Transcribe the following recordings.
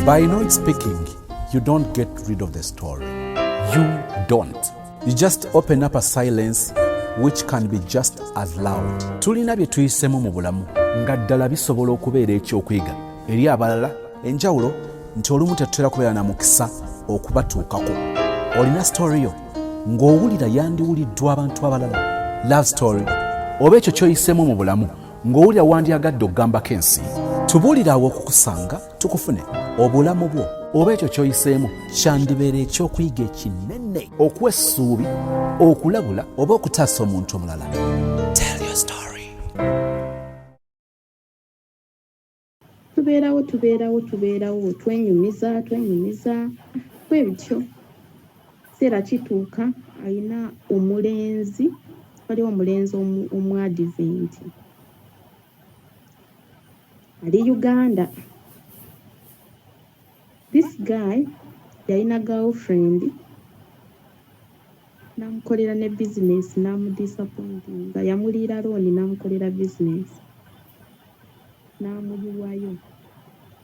By not speaking, you don't get rid of the story. You don't. You just open up a silence which can be just as loud. Tulina bye tuyisemu mu bulamu nga ddala bisobola okubeera ekyokuyiga eri abalala. Enjawulo nti olumu tetutera kubeera na mukisa okubatuukako. Olina story yo ng'owulira yandiwuliddwa abantu abalala, love story oba ekyo ky'oyiseemu mu bulamu ng'owulira wandyagadde okugambako ensi. Tubuulire awo okukusanga tukufune. Obulamu bwo oba ekyo ky'oyiseemu kyandibeera ekyokuyiga ekinene, okuwa essuubi, okulabula oba okutaasa omuntu omulala. Tell your story. Tubeerawo, tubeerawo, tubeerawo, twenyumiza, twenyumiza bwe bityo. Kiseera kituuka, alina omulenzi, waliwo omulenzi omwadiventi ali Uganda. This guy yalina girlfriend, namukolera ne bizinesi, namudisappointinga. Yamuliira loan, namukolera bizinesi, n'amuyiwayo.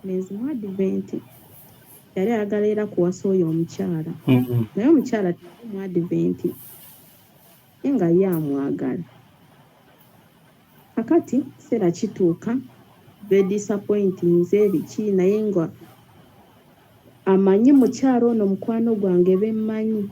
Mulenzi muadiventi, yali ayagala era kuwasa oyo omukyala, naye omukyala teyali muadiventi, naye nga ye amwagala. Kakati kiseera kituuka, bedisappointinze biki, naye nga amanyi mukyala ono mukwano gwange bemmanyi.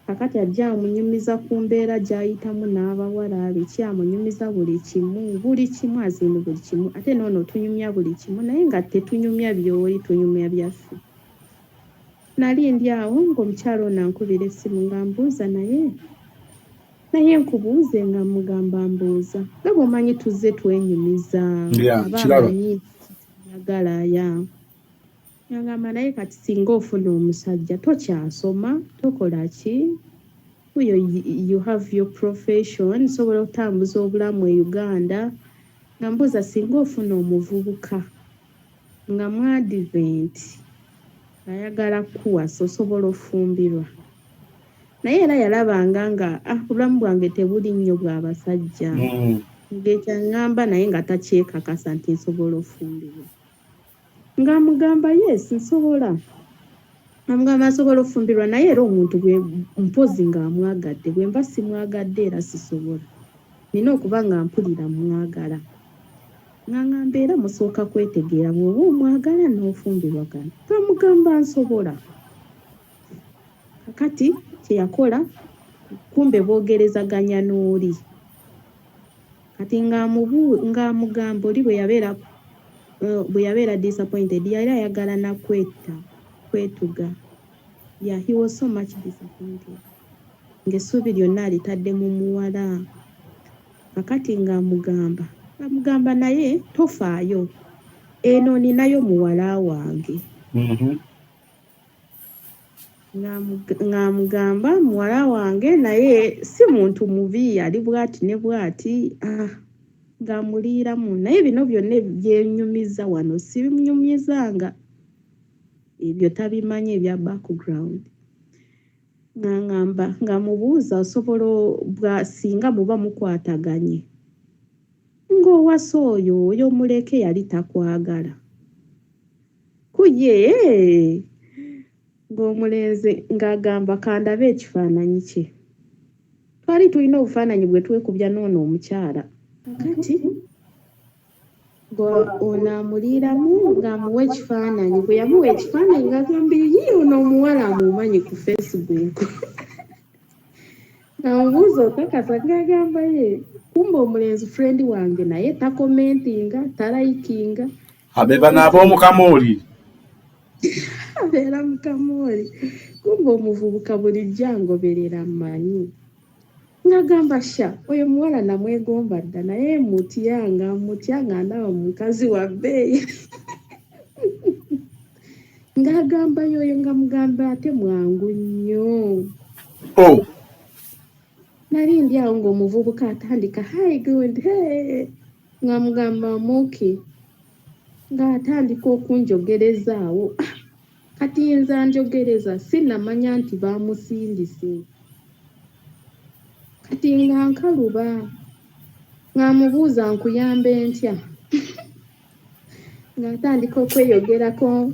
Kakati ajja amunyumiza ku mbeera gy'ayitamu n'abawala biki, amunyumiza buli kimu, buli kimu, azimba buli kimu. Ate noono tunyumya buli kimu, naye nga tetunyumya byoli, tunyumya byaffe. Nali ndi awo ng'omukyala ono ankubira essimu nga mbuuza, naye nkubuuze? Nga mugamba mbuuza, nga bw'omanyi tuzze twenyumiza. Aba Kiraba. amanyi yagala ya yagamba, naye kati singa ofuna omusajja, tokyasoma, tokola ki, oyo you have your profession, sobola okutambuza obulamu e Uganda. Nga mbuuza, singa ofuna omuvubuka nga mwadiventi ayagala kukuwasa, osobola ofumbirwa? Naye era yalabanga nga ah, obulamu bwange tebuli nnyo bwabasajja, ng'ekyaŋŋamba, naye nga takyekakasa nti nsobola ofumbirwa. Ng'amugamba yes, nsobola. Amugamba nsobola ofumbirwa, naye era omuntu bwe mpozi ng'amwagadde, bwe mba simwagadde era sisobola, nina okuba nga mpulira mwagala. Nga ngamba era musooka kwetegeera, bw'oba omwagala n'ofumbirwa gana. Ng'amugamba nsobola. Kakati kyeyakola, kumbe boogerezaganya n'oli. Kati ng'amugamba oli bwe yabeera disappointed, yali ayagala nakwetta, kwetuga. Yeah, he was so much disappointed, ng'essuubi lyonna alitadde mu muwala. Kakati ng'amugamba naye tofaayo, eno ninayo muwala wange. Ng'amugamba muwala wange, naye si muntu mubi, ali bwati ne bwati. Ah, ng'amuliiramu, naye bino byonna byenyumiza wano sibimunyumizanga, ebyo tabimanyi ebya background. Ng'aŋŋamba, ng'amubuuza, osobola bwa singa muba mukwataganye ng'owasa oyo, oyo muleke, yali takwagala kuye. Ng'omulenzi ng'agamba kandabe ekifaananyi kye. Twali tulina obufaananyi bwe twekubya n'ono omukyala. Kati ono amuliiramu ng'amuwa ekifaananyi. Bwe yamuwa ekifaananyi, ng'agamba yi ono omuwala amumanyi ku Facebook. Ng'amubuuza okakasa? Ng'agamba ye. Kumbe omulenzi friend wange, naye takomentinga, talayikinga. Abe bano ab'omukamooli. Abeera mukamooli. Kumbe omuvubuka bulijjo angoberera mmanyi. Ng'agamba sha, oyo muwala namwegomba dda, naye mutya, nga mutya, nga ndaba mukazi wa bbeeyi. Ng'agamba yoyo, nga mugamba ate mwangu nnyo. Oh. Nali ndi awo ng'omuvubuka atandika, "Hi, good, hey." Nga mugamba muki, ng'atandika okunjogereza awo. Ah, kati nze anjogereza sinnamanya nti baamusindise. Kati nga nkaluba, ng'amubuuza nkuyambe ntya? Ng'atandika okweyogerako,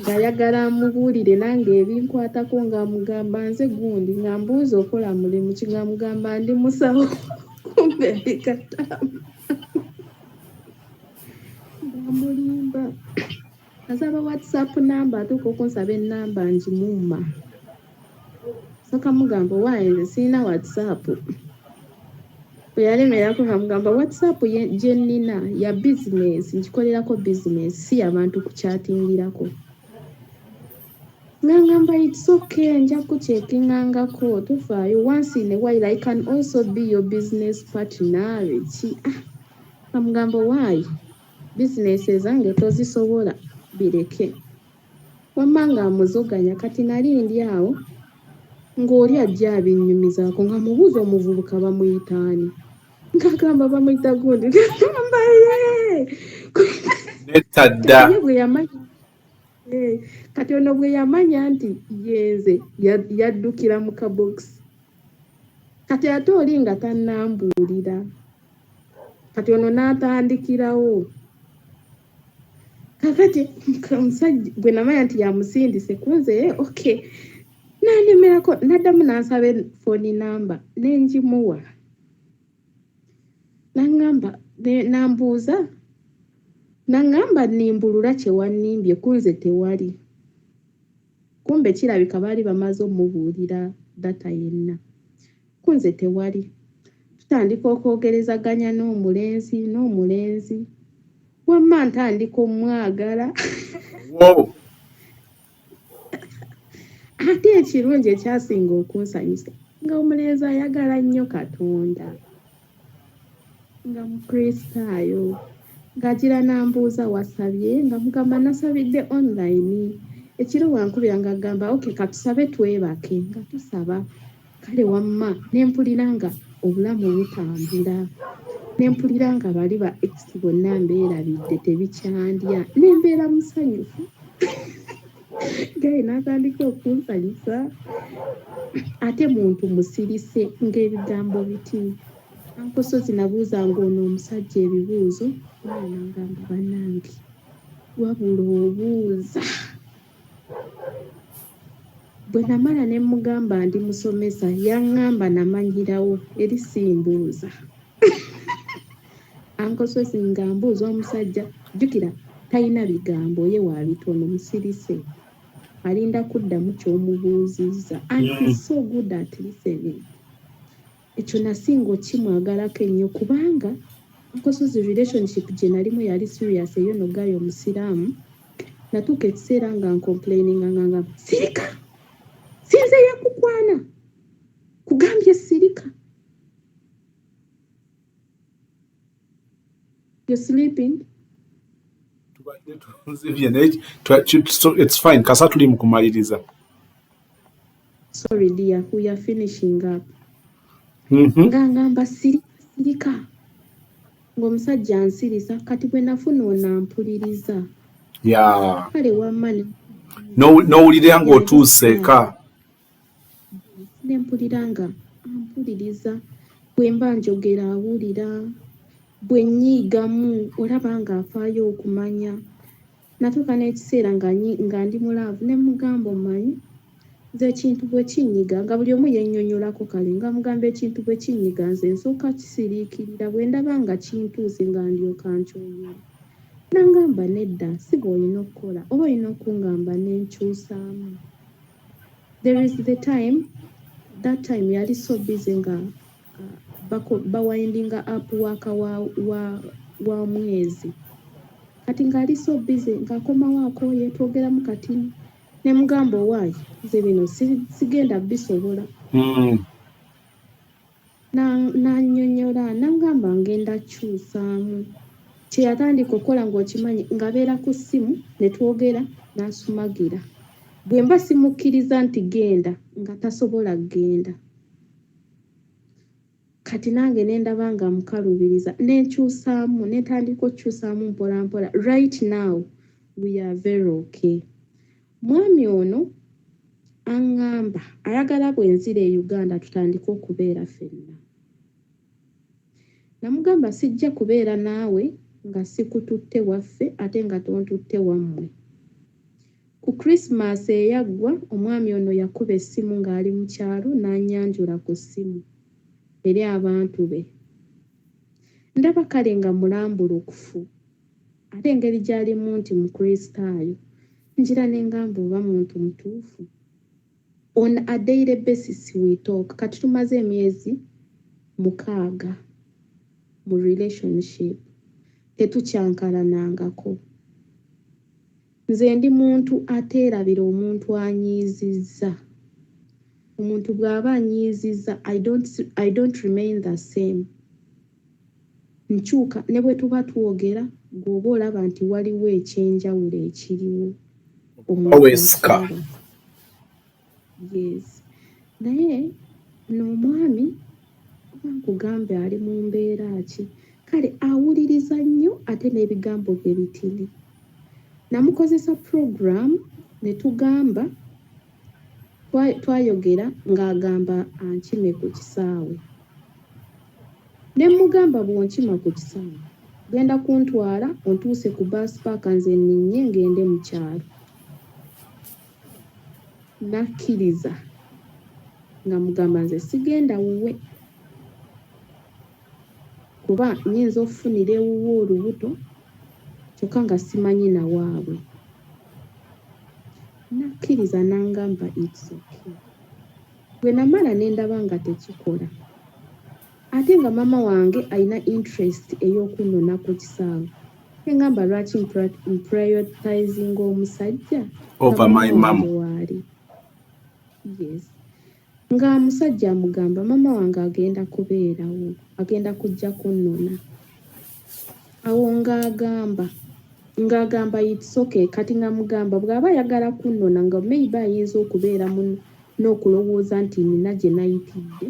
ng'ayagala amubuulire nange ebinkwatako, ng'amugamba nze gundi, nga mbuuza okola mulimu ki, ng'amugamba ndi musawo, kumbe ndi katamu, ng'amulimba. Asaba WhatsApp namba, atuuka okunsaba ennamba ngimumma. Soka mugamba, "Owaaye, nze sirina WhatsApp." Bwe yalemerako nga mugamba, "WhatsApp gye nnina ya bizinesi, ngikolerako bizinesi, si yabantu kukyatingirako." Nga ngamba, "It's okay, nja kucheckingangako, tofaayo. Once in a while I can also be your business partner." Biki? Ah, amugamba, "Owaaye, bizinesi ezange tozisobola, bireke." Wamma nga amuzoganya. Kati nali ndi awo ng'oli ajja abinnyumizaako, nga mubuuza omuvubuka bamuyita ani, ng'agamba bamuyita gundi, gamba ye. Netadda. Ye bwe yamanya, kati ono bwe yamanya nti yenze, yaddukira mu kabokisi. Kati ate oli nga tannambuulira. Kati ono n'atandikirawo. Kakati omusajja bwe namanya nti yamusindise kunze, okay, nanemerako, naddamu n'ansaba phone number, nenjimuwa. Naŋŋamba, nambuuza, naŋŋamba, "Nimbulula kye wannimbye, kunze tewali." Kumbe kirabika baali bamaze omubuulira data yenna, kunze tewali. Tutandika okwogerezaganya n'omulenzi, wamma ntandika omwagala. Wow. Ate ekirungi ekyasinga okunsanyusa, nga omulenzi ayagala nnyo Katonda, nga Mukristaayo, ng'agira n'ambuuza, "Wasabye?" Nga mugamba, "Nasabidde online." Ekiro wankubira ng'agamba, "Ok, katusabe twebake." Nga tusaba. Kale wamma ne mpulira nga obulamu butambula, ne mpulira nga bali ba ex bonna mbeerabidde, tebikyandya, ne mbeera musanyufu. Gaye n'atandika okunsanyusa, ate muntu musirise, ng'ebigambo biti. Ankosozi nabuuzanga ono omusajja ebibuuzo, naye nangamba, "Bannange, wabula obuuza." Bwe namala ne mugamba ndi musomesa, yaŋŋamba, "Namanyirawo eri simbuuza." Ankosozi nga mbuuza omusajja, jjukira talina bigambo, ye wa bitono, musirise, alinda kuddamu ky'omubuuzizza, and he's so good at listening. Ekyo nasinga okimwagalako ennyo, kubanga Nkosozi relationship gye nalimu yali serious. Eyo no guy omusiraamu, natuuka ekiseera nga ncomplaininga, nga ngamba, "Sirika, sinze yakukwana, kugambye sirika." You're sleeping? Tubadde tunzibye, naye so it's fine, kasa tuli mu kumaliriza. Sorry dear, we are finishing up. Nga ngamba, "Sirika, sirika," ng'omusajja ansirisa. Kati bwe nafuna ono ampuliriza, kale wamma N'owulira ng'otuuse eka. Ne mpulira nga ampuliriza. Bwe mba njogera awulira, bwe nnyiigamu olaba ng'afaayo okumanya. Natuuka n'ekiseera nga ndi mu love, ne mugamba, "Omanyi nze ekintu bwe kinnyiga," nga buli omu yennyonnyolako, kale nga mugamba, "Ekintu bwe kinnyiga, nze nsooka kisiriikirira, bwe ndaba nga kintuuse nga ndyoka nkyogera." Nangamba, "Nedda, si bw'olina okukola, oba olina okungamba nenkyusaamu." There is the time, that time yali so busy nga bawindinga up work wa mwezi. Kati ng'ali so busy, ng'akomawo akooye, twogeramu kati, ne mugamba, "Owaayi, nze bino sigenda bisobola." N'annyonnyola, nangamba, "Ngenda kyusaamu." Kye yatandika okukola, ng'okimanyi, ng'abeera ku ssimu ne twogera n'asumagira. Bwe mba simukkiriza nti genda, nga tasobola kgenda. Kati nange ne ndaba nga mukaluubiriza, ne nkyusaamu, ne ntandika okukyusaamu mpola mpola. Right now we are very okay. Mwami ono aŋŋamba ayagala bwe nzira e Uganda tutandike okubeera ffenna. Namugamba sijja kubeera naawe. nga sikututte waffe ate nga tontutte wammwe. Ku Christmas eyaggwa, omwami ono yakuba essimu ng'ali mu kyalo n'annyanjula ku ssimu eri abantu be. Ndaba kale nga mulambulukufu ate engeri gy'alimu nti Mukristaayo, ngira ne ngamba oba muntu mutuufu. On a daily basis we talk. Kati tumaze emyezi 6 mu relationship, tetukyankalanangako. Nze ndi muntu ateerabira omuntu anyiizizza. Omuntu bw'aba anyiizizza, I don't remain the same. Nkyuka ne bwe tuba twogera, gw'oba olaba nti waliwo ekyenjawulo ekiriwo. Omuntu Weesika. akiraba. Yes. Naye n'omwami oba nkugambe ali mu mbeera ki? Kale awuliriza nnyo ate n'ebigambo bye bitini. Namukozesa program ne tugamba twayogera ng'agamba ankime ku kisaawe. Ne mmugamba bw'onkima ku kisaawe genda kuntwala ontuuse ku bus park nze nninnye ngende mu kyalo. N'akkiriza nga mugamba nze sigenda wuwe kuba nnyinza okufunira ewuwe olubuto kyokka nga simanyi na waabwe. N'akkiriza n'angamba it's okay. Bwe namala ne ndaba nga tekikola ate nga maama wange ayina interest ey'okunnona ku kisaawe, ne ŋŋamba lwaki mprioritizinga omusajja nga Over my maama mum. wange waali. Yes. Nga musajja amugamba maama wange agenda kubeerawo, agenda kujja kunnona. Awo ng'agamba it's okay. Kati nga mugamba bw'aba ayagala kunnona nga maybe ayinza okubeera n'okulowooza nti nina gye nayitidde,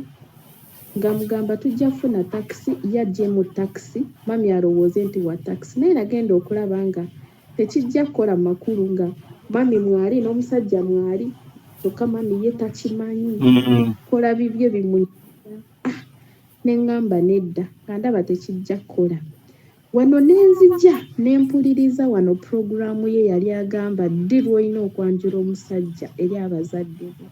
nga mugamba tujja kufuna takisi, ye ajje mu takisi, mummy alowooze nti wa takisi. Naye nagenda okulaba nga tekijja kukola makulu nga mummy mwali n'omusajja mwali, kyokka mummy ye takimanyi. Kola bibye bimunyumira. Ah, ne ŋŋamba nedda, nga ndaba tekijja kukola. Wano ne nzija ne mpuliriza wano puroguraamu ye yali agamba ddi lw'olina okwanjula omusajja eri abazadde bo.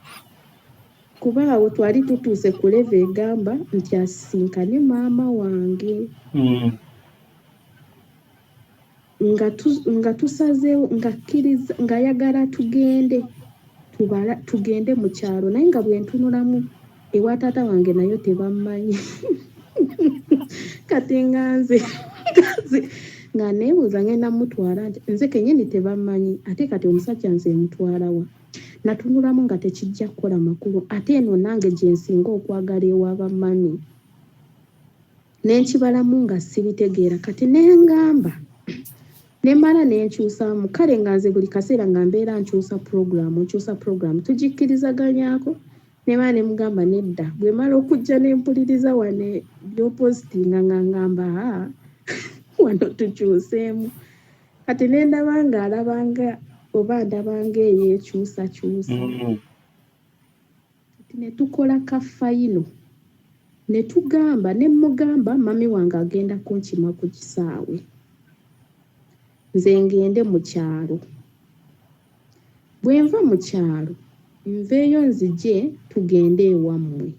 Kuba awo twali tutuuse ku level egamba nti asisinkane maama wange. Nga tusazeewo ng'akkiriza ng'ayagala tugende tubala tugende mu kyalo naye nga bwe ntunulamu ewa taata wange nayo tebammanyi. Kati nga nze nga neebuuza ngenda mutwala nti nze kennyini tebammanyi ate kati omusajja nze mutwala wa? Natunulamu nga tekijja kukola makulu ate eno nange gye nsinga okwagala ewa bamummy. Ne nkibalamu nga sibitegeera kati ne ŋŋamba ne mmala ne nkyusaamu kale nga nze buli kaseera nga mbeera nkyusa puroguraamu nkyusa puroguraamu tugikkirizaganyaako ne mmala ne mugamba nedda bwe mmala okujja ne mpuliriza wano by'opositinga nga ngamba haa wano tukyuseemu. Kati ne ndaba ng'alaba nga oba ndaba ng'eyeekyusakyusa. Kati ne tukola ka final ne tugamba ne mmugamba mummy wange agenda kunkima ku kisaawe nze ngende mu kyalo. Bwe nva mu kyalo nveeyo nzije tugende ewammwe.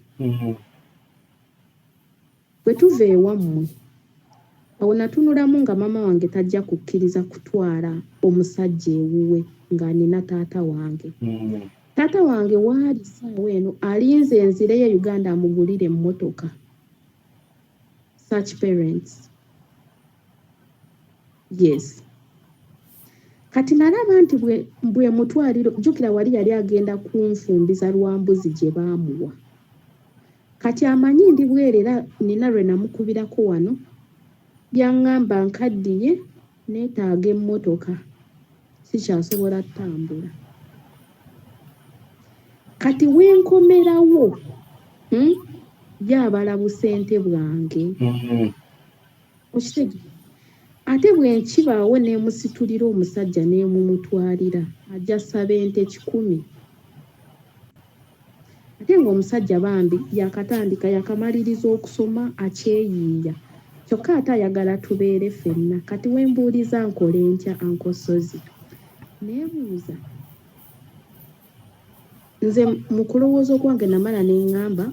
Bwe tuva ewammwe awo natunulamu nga maama wange tajja kukkiriza kutwala omusajja ewuwe nga nina taata wange. Taata wange waali ssaawa eno alinze nzireyo e Uganda amugulire emmotoka. Such parents. Yes. Kati nalaba nti bwe mutwaliro jjukira wali yali agenda kunfumbiza lwa mbuzi gye baamuwa. Kati amanyi ndi bweru era nina lwe namukubirako wano yaŋŋamba nkaddiye neetaaga emmotoka sikyasobola ttambula. Kati we nkomerawo ye abala busente bwange. Okitegeera? Ate bwe nkibaawo ne musitulira omusajja ne mumutwalira ajja ssaba ente 100. Ate ng'omusajja bambi yaakatandika yaakamaliriza okusoma akyeyiiya. Kyokka ate ayagala tubeere ffenna. Kati we mbuuliza nkole ntya, Uncle Ssozi? Neebuuza nze mu kulowooza okwange namala ne ŋŋamba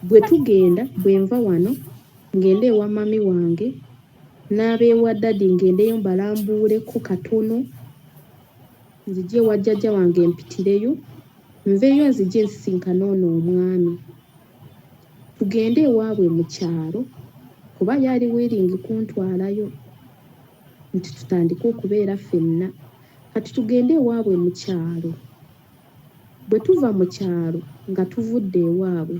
bwe tugenda, bwe nva wano ngende ewa mummy wange n'abeewa daddy, ngendeyo mbalambuuleko katono, nzije ewa jjajja wange mpitireyo, nveeyo nzije nsisinkane ono omwami, tugende ewaabwe mu kyalo, kuba yali willing kuntwalayo nti tutandike okubeera ffenna. Kati tugende ewaabwe mu kyalo. Bwe tuva mu kyalo nga tuvudde ewaabwe,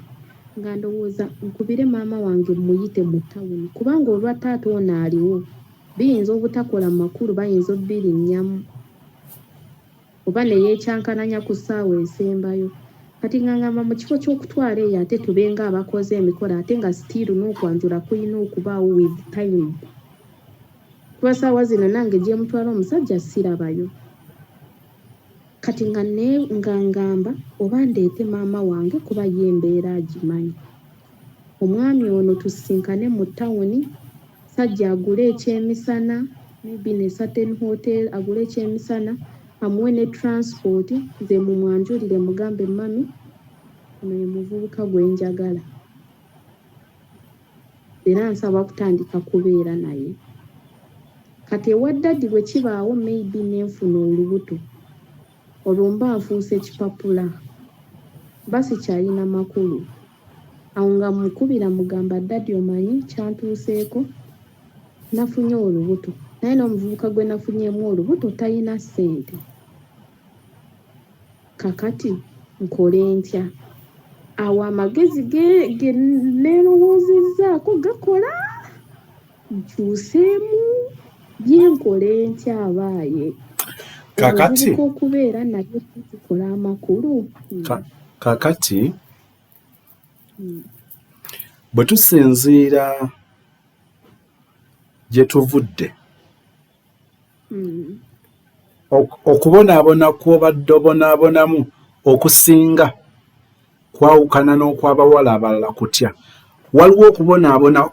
nga ndowooza nkubire maama wange mmuyite mu ttawuni, kubanga olwa taata ono aliwo biyinza obutakola makulu, bayinza obbirinnyamu oba ne yeekyankalanya ku ssaawa esembayo. Kati nga ngamba mu kifo ky'okutwala eyo ate tube ng'abakoze emikolo, ate nga still n'okwanjula kulina okubaawo with time, kuba ssaawa zino nange gye mutwala omusajja sirabayo. Kati nga ne nga ngamba oba ndeete maama wange kuba ye embeera agimanyi. Omwami ono tusisinkane mu ttawuni, sajja agule ekyemisana, maybe in a certain hotel, agule ekyemisana, amuwe ne transport, nze mumwanjulire, mugambe, "Mummy, ono ye muvubuka gwe njagala era nsaba kutandika kubeera naye." Kati ewa daddy bwe kibaawo maybe nenfuna olubuto, olwo mba nfuuse kipapula, mba sikyalina makulu. Awo nga mukubira mugamba, "Daddy, omanyi kyantuuseeko, nafunye olubuto, naye n'omuvubuka gwe nafunyeemu olubuto talina ssente. Kakati nkole ntya?" Awo amagezi ge neerowoozezzaako gakola nkyuseemu byenkole ntya abaaye? Kakati Omuvubuka okubeera naye kikola amakulu? Kakati bwe tusinziira gye tuvudde, okubonaabona kw'obadde obonaabonamu okusinga kwawukana n'okw'abawala abalala kutya? Waliwo okubonaabona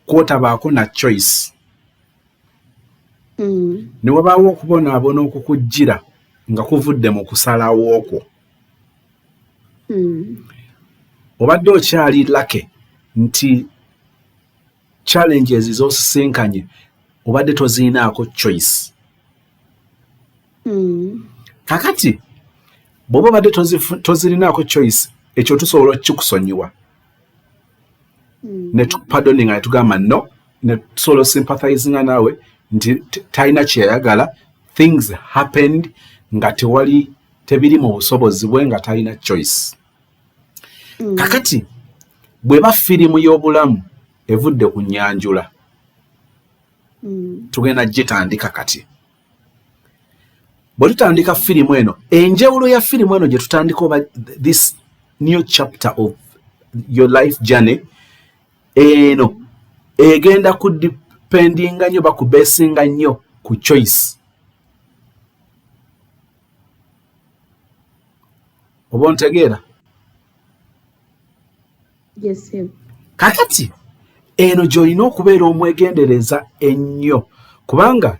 kw'otabaako na choice, ne wabaawo okubonaabona okukujjira nga kuvudde mu kusalawo kwo. Obadde okyali lucky nti challenges z'osisinkanye obadde toziyinaako choice. Kakati bw'oba obadde tozirinaako choice, ekyo tusobola okukikusonyiwa ne tukupardoninga ne tugamba no, ne tusobola osympathizinga naawe nti talina kyeyayagala, things happened nga tewali, tebiri mu busobozi bwe, nga talina choice. Kakati bw'eba firimu y'obulamu evudde ku nnyanjula, tugenda gitandika. Kati bwe tutandika firimu eno, enjawulo ya firimu eno gye tutandika oba this new chapter of your life journey eno egenda kudependinga nnyo, bakubesinga nnyo ku choice. Oba ontegeera? Yes, sir. Kakati eno gy'olina okubeera omwegendereza ennyo, kubanga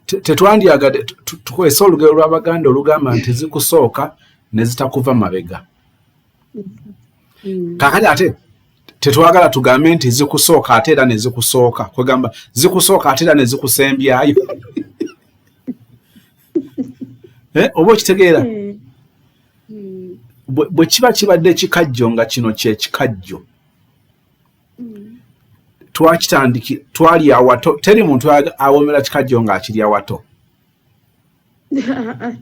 tetwandyagadde tukozese olugero lw'Abaganda olugamba nti zikusooka ne zitakuva mabega. Kakati ate tetwagala tugambe nti zikusooka ate era ne zikusooka, kwegamba zikusooka ate era ne zikusembyayo. Eh, oba okitegeera? Bwe kiba kibadde kikajjo, nga kino kye kikajjo twakitandiki, twali awato. Teri muntu awomera kikajjo ng'akiri awato.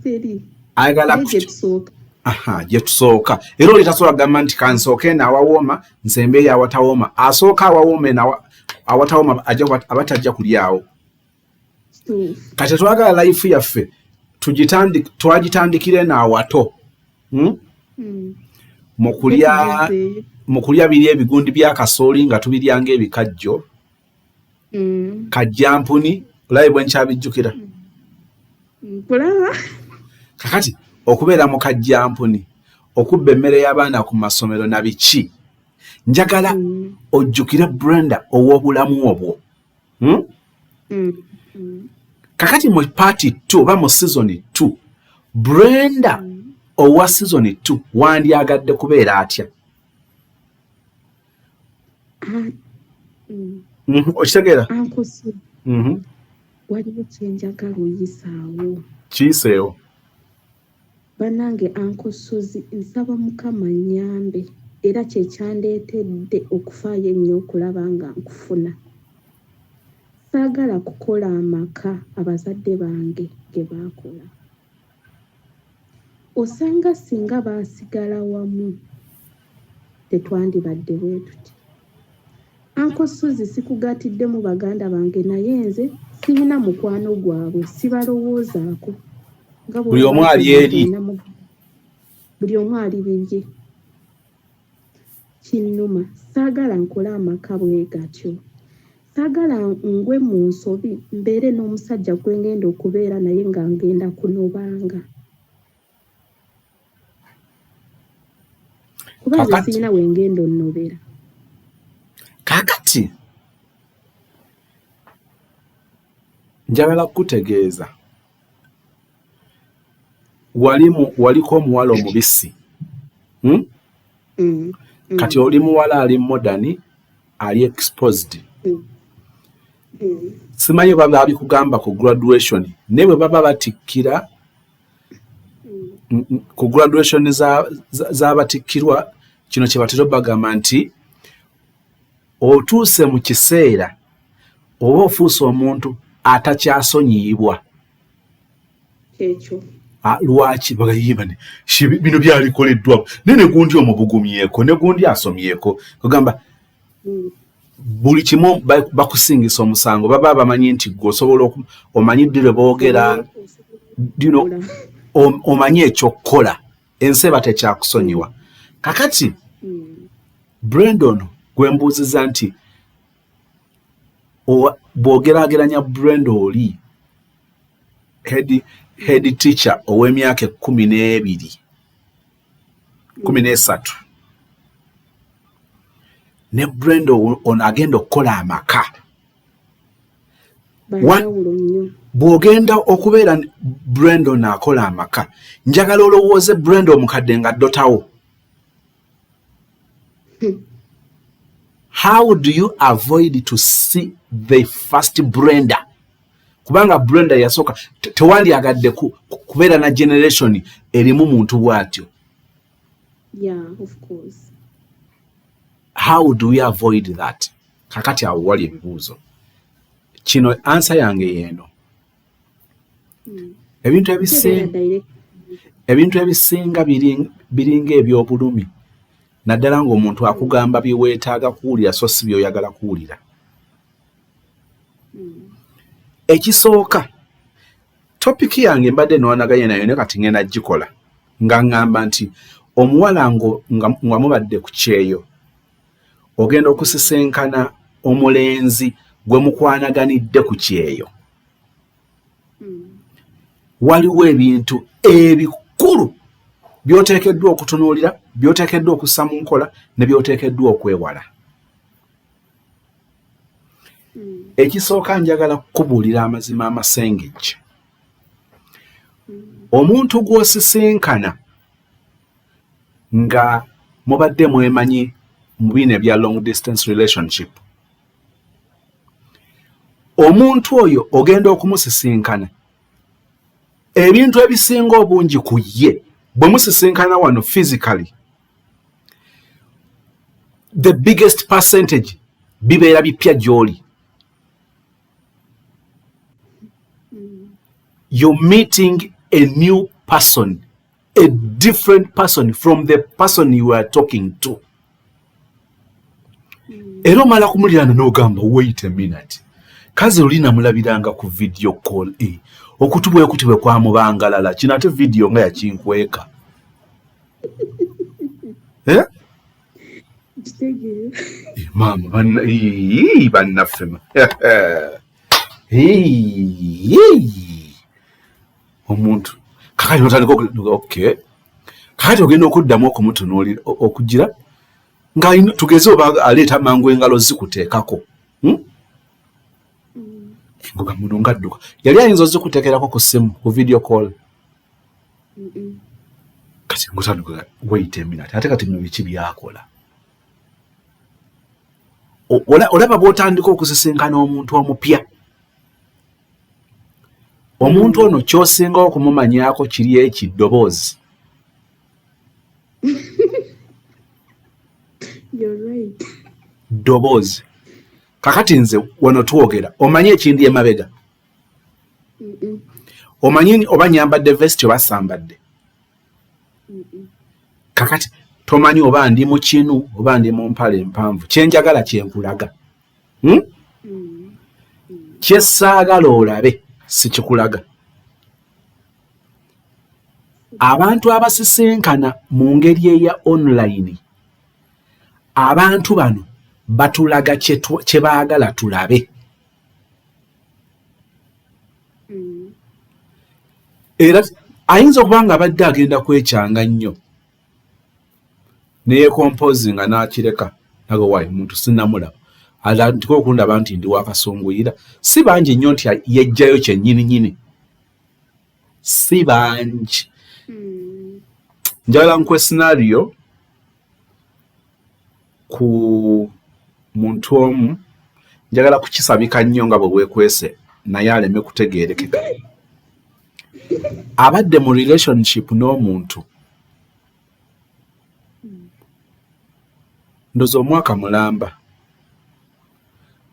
Teri. Ayagala Naye gye tusooka. Aha, gye tusooka. Era oli tasobola kugamba nti kansooke eno awawooma nsembeeyo awatawooma. Asooka awawooma eno awatawooma aba tajja kulyawo. Kituufu. Kati tetwagala life yaffe twagitandikira eno awato, Mu kulya Tugezeeyo. Mu kulya biri ebigundi bya kasooli nga tubirya ng'ebikajjo, kajjampuni, olabe bwe nkyabijjukira. Nkulaba. Kakati okubeera mu kajjampuni, okubba emmere y'abaana ku masomero na biki. Njagala ojjukire Brenda ow'obulamu obwo, Kakati mu part 2 oba mu season 2, Brenda owa season 2 wandyagadde kubeera atya? Okitegeera? Waliwo kyenjagala oyisaawo. Kiyiseewo. Bannange, Uncle Ssozi, nsaba Mukama nnyambe, era kyekyandeetedde okufaayo ennyo okulaba nga nkufuna. Saagala kukola amaka abazadde bange ge baakola. Osanga singa baasigala wamu tetwandibadde bwe tuti. Uncle Ssozi, sikugaatiddemu baganda bange, naye nze sirina mukwano gwabwe, sibalowoozaako. Buli omu ali eri. Buli omu ali bibye. Kinnuma, saagala nkole amaka bwe gatyo. Saagala ngwe mu nsobi mbeere n'omusajja gwe ngenda okubeera naye nga ngenda kunobanga. Kuba nze sirina we ngenda onnobera. Kaakati njagala kukutegeeza, wali waliko omuwala omubisi, Kati oli muwala ali modern, ali exposed. Simanyi oba babikugamba ku graduation, naye bwe baba batikkira ku graduation z'abatikkirwa, kino kye batera bagamba nti otuuse mu kiseera oba ofuuse omuntu atakyasonyiyibwa. Kyekyo. Lwaki bagayibane bino byalikoleddwa, naye ne gundi omubugumyeko, ne gundi asomyeko, kugamba buli kimu bakusingisa omusango. Baba bamanyi nti gwe osobola, omanyi ddi lwe boogera, omanyi ekyokukola, ensi eba tekyakusonyiwa. Kakati Brenda gwe mbuuziza nti bw'ogeraageranya Brenda oli head teacher ow'emyaka 12, 13, ne Brenda ono agenda okukola amaka, bw'ogenda okubeera Brenda ono akola amaka, njagala olowooze Brenda omukadde nga ddotawo. How do you avoid to see the first Brenda? Kubanga Brenda yasooka tewandyagadde kubeera na generation erimu muntu bw'atyo. Yeah, of course. How do we avoid that? Kakati awo wali ebibuuzo. Kino answer yange yeeno. Ebintu ebisinga biringa ebyobulumi, naddala ng'omuntu akugamba bye weetaaga kuwulira so si by'oyagala kuwulira. Ekisooka, topic yange mbadde nwanaganye nayo, ne kati ngenda gikola nga ŋŋamba nti omuwala nga mubadde ku kyeyo, ogenda okusisinkana omulenzi gwe mukwanaganidde ku kyeyo, waliwo ebintu ebikulu by'oteekeddwa okutunuulira, by'oteekeddwa okussa mu nkola, ne by'oteekeddwa okwewala. Ekisooka, njagala kukubuulira amazima amasengejje. Omuntu gw'osisinkana nga mubadde mwemanyi mu bino ebya long distance relationship, omuntu oyo ogenda okumusisinkana, ebintu ebisinga obungi ku ye bwe musisinkana wano physically, the biggest percentage bibeera bipya gy'oli. You're meeting a new person, a different person from the person you are talking to. Era omala kumuliraana n'ogamba, "Wait a minute, kazi oli namulabiranga ku video call, e okutu bwe kuti bwe kwamubangalala kino, ate video nga yakinkweka, eh? Maama bannaffe, omuntu kakati notandika, okay, kakati ogenda okuddamu okumutunuulira okugira. Nga tugeze oba aleeta mangu engalo zikuteekako, Ngoga muno ngadduka yali ayinza ozikuteekerako ku ssimu, ku video call. Kati ngotandika, wait a minute, ate kati bino biki byakola? Olaba bw'otandika okusisinkana omuntu omupya, omuntu ono ky'osinga okumumanyaako kiri eki ddoboozi. Ddoboozi. Kakati nze wano twogera, omanyi ekindi emabega, omanyi oba nyambadde vest oba sambadde. Kakati tomanyi oba ndi mu kinu oba ndi mu mpale empanvu. Kyenjagala kyenkulaga, Kyesaagala olabe sikikulaga. Abantu abasisinkana mu ngeri eya online, abantu bano batulaga kye baagala tulabe. Era ayinza okuba nga abadde agenda kwekyanga nnyo, neyekompozinga n'akireka naga waayo omuntu sinnamulaba, atandika okundaba nti ndi wakasunguyira. Si bangi nnyo nti yejjayo kyennyini nyini, si bangi. Njagala nkuwe scenario ku muntu omu. Njagala kukisabika nnyo nga bwe weekwese, naye aleme kutegeerekeka. Abadde mu relationship n'omuntu ndoza omwaka mulamba,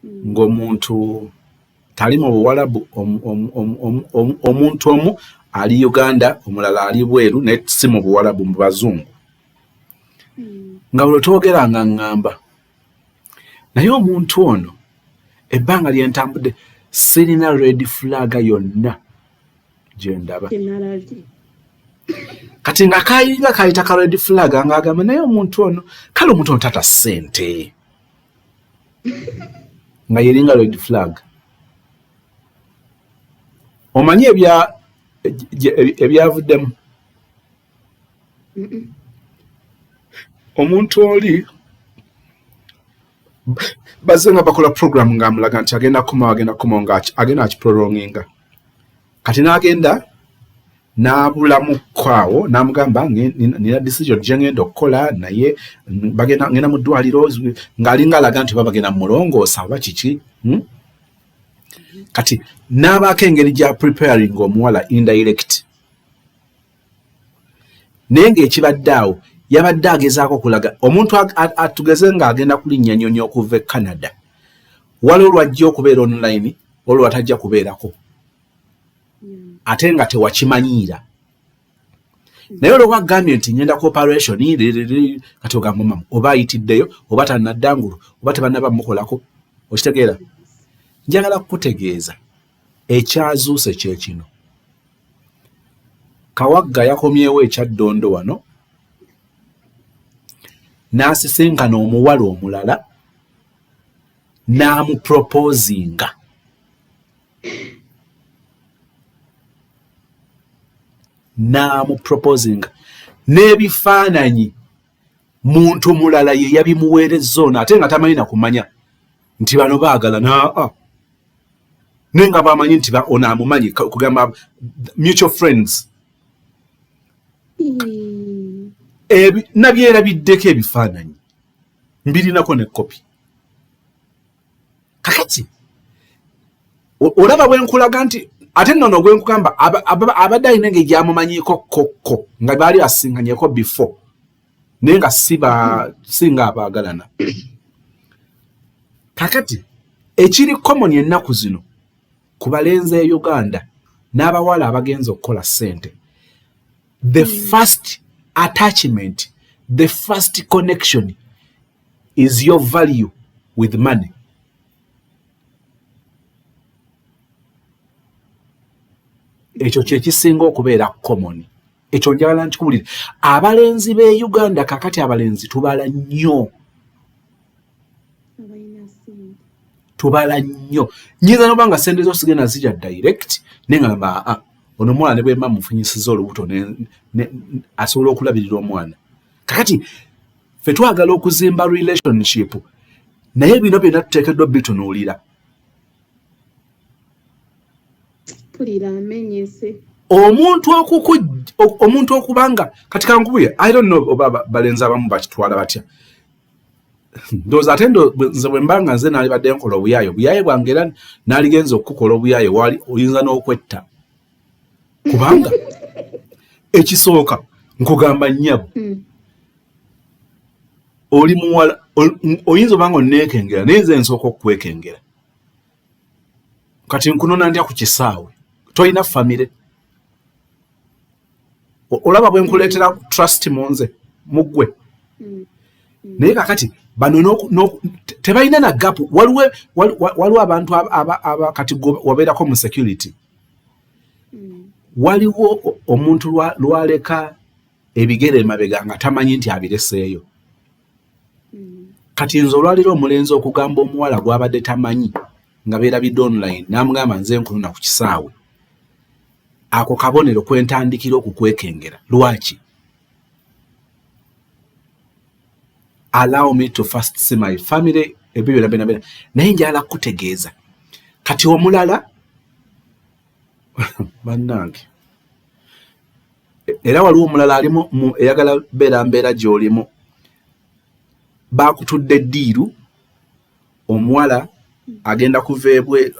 ng'omuntu tali mu Buwalabu, omuntu omu ali Uganda, omulala ali bweru, naye si mu Buwalabu, mu bazungu. Nga bwe twogera nga ŋŋamba, naye omuntu ono ebbanga lye ntambudde sirina red flag yonna gye ndaba. Kati nga kayinga kayita ka red flag, ng'agamba naye omuntu ono, kale omuntu ono tata ssente, nga yeringa red flag. Omanyi ebyavuddemu, omuntu oli bazze nga bakola program ng'amulaga nti agenda kukomawo, agenda kukomawo, nga agenda akiprolonginga. Kati n'agenda n'abulamukko awo, n'amugamba, "Nina decision gye ngenda okukola, naye bagenda ngenda mu ddwaliro," ng'alinga alaga nti oba bagenda mulongoosa oba kiki, Kati n'abaako engeri gya preparing omuwala indirect, naye ng'ekibadde awo yabadde agezaako okulaga omuntu atugeze ng'agenda kulinnya nnyonyi okuva e Canada, waliwo lwajja okubeera online, olwo lwatajja kubeerako, ate nga tewakimanyiira. Naye olwokuba agambye nti ngenda ku operation, kati ogamba mamu oba ayitiddeyo oba tanaddangulu oba tebannaba mukolako. Okitegeera? Njagala kukutegeeza ekyazuuse kyekino: Kawagga yakomyewo ekyaddondo wano n'asisinkana omuwala omulala n'amuproposinga. N'amuproposinga n'ebifaananyi muntu mulala ye yabimuweerezza ono, ate nga tamanyi na kumanya nti bano baagala naa, naye nga bamanyi nti ono amumanyi, kugamba mutual friends. Nabyerabiddeko, ebifaananyi mbirinako ne kopi. Kakati olaba bwe nkulaga nti ate nno no gwe nkugamba abadde alina engeri gyamumanyiiko kokko, nga baali basinkanyeko before, naye nga singa abaagalana. Kakati ekiri common ennaku zino ku balenzi e Uganda n'abawala abagenza okukola ssente, the first attachment, the first connection is your value with money. Ekyo kyekisinga okubeera common. Ekyo njagala nkikubulire, abalenzi b'e Uganda kakati abalenzi tubala nnyo, tubala nnyo. Nyinza noba nga sente zo sigenda zijja direct, naye nga ngamba, aa, ono omwana ne bwemba mufunyisiza olubuto asobola okulabirira omwana. Kakati Ffe twagala okuzimba relationship, naye bino byonna tuteekeddwa bitunuulira. Mpulira amenyese. Omuntu okuku omuntu okubanga kati kankubuye, I don't know oba balenzi abamu bakitwala batya. Ndowooza ate nze bwe mba nga nze naalibadde nkola obuyaaye, obuyaaye bwange, era naaligenza okukukola obuyaaye, wali oyinza n'okwetta, kubanga ekisooka nkugamba, nnyabo, oli muwala, oyinza oba nga onneekengera, naye nze nsooka okukwekengera. Kati nkunona ndya ku kisaawe? Tolina famire. Olaba bwe nkuleetera trust mu nze mu ggwe. Naye kakati bano tebalina na gap. Waliwo abantu aba kati wabeerako mu security, waliwo omuntu lwaleka ebigere emabega nga tamanyi nti abireseeyo. Kati nze olwaliro omulenzi okugamba omuwala gw'abadde tamanyi nga beerabidde online, n'amugamba, "Nze nkunona ku kisaawe," ako kabonero kwentandikira okukwekengera. Lwaki? Allow me to first see my family, ebyo byonna byonna byonna, naye njagala kukutegeeza. Kati omulala, bannange, era waliwo omulala alimu eyagala beera mbeera gy'olimu. Baakutudde deal, omuwala agenda kuva ebwe,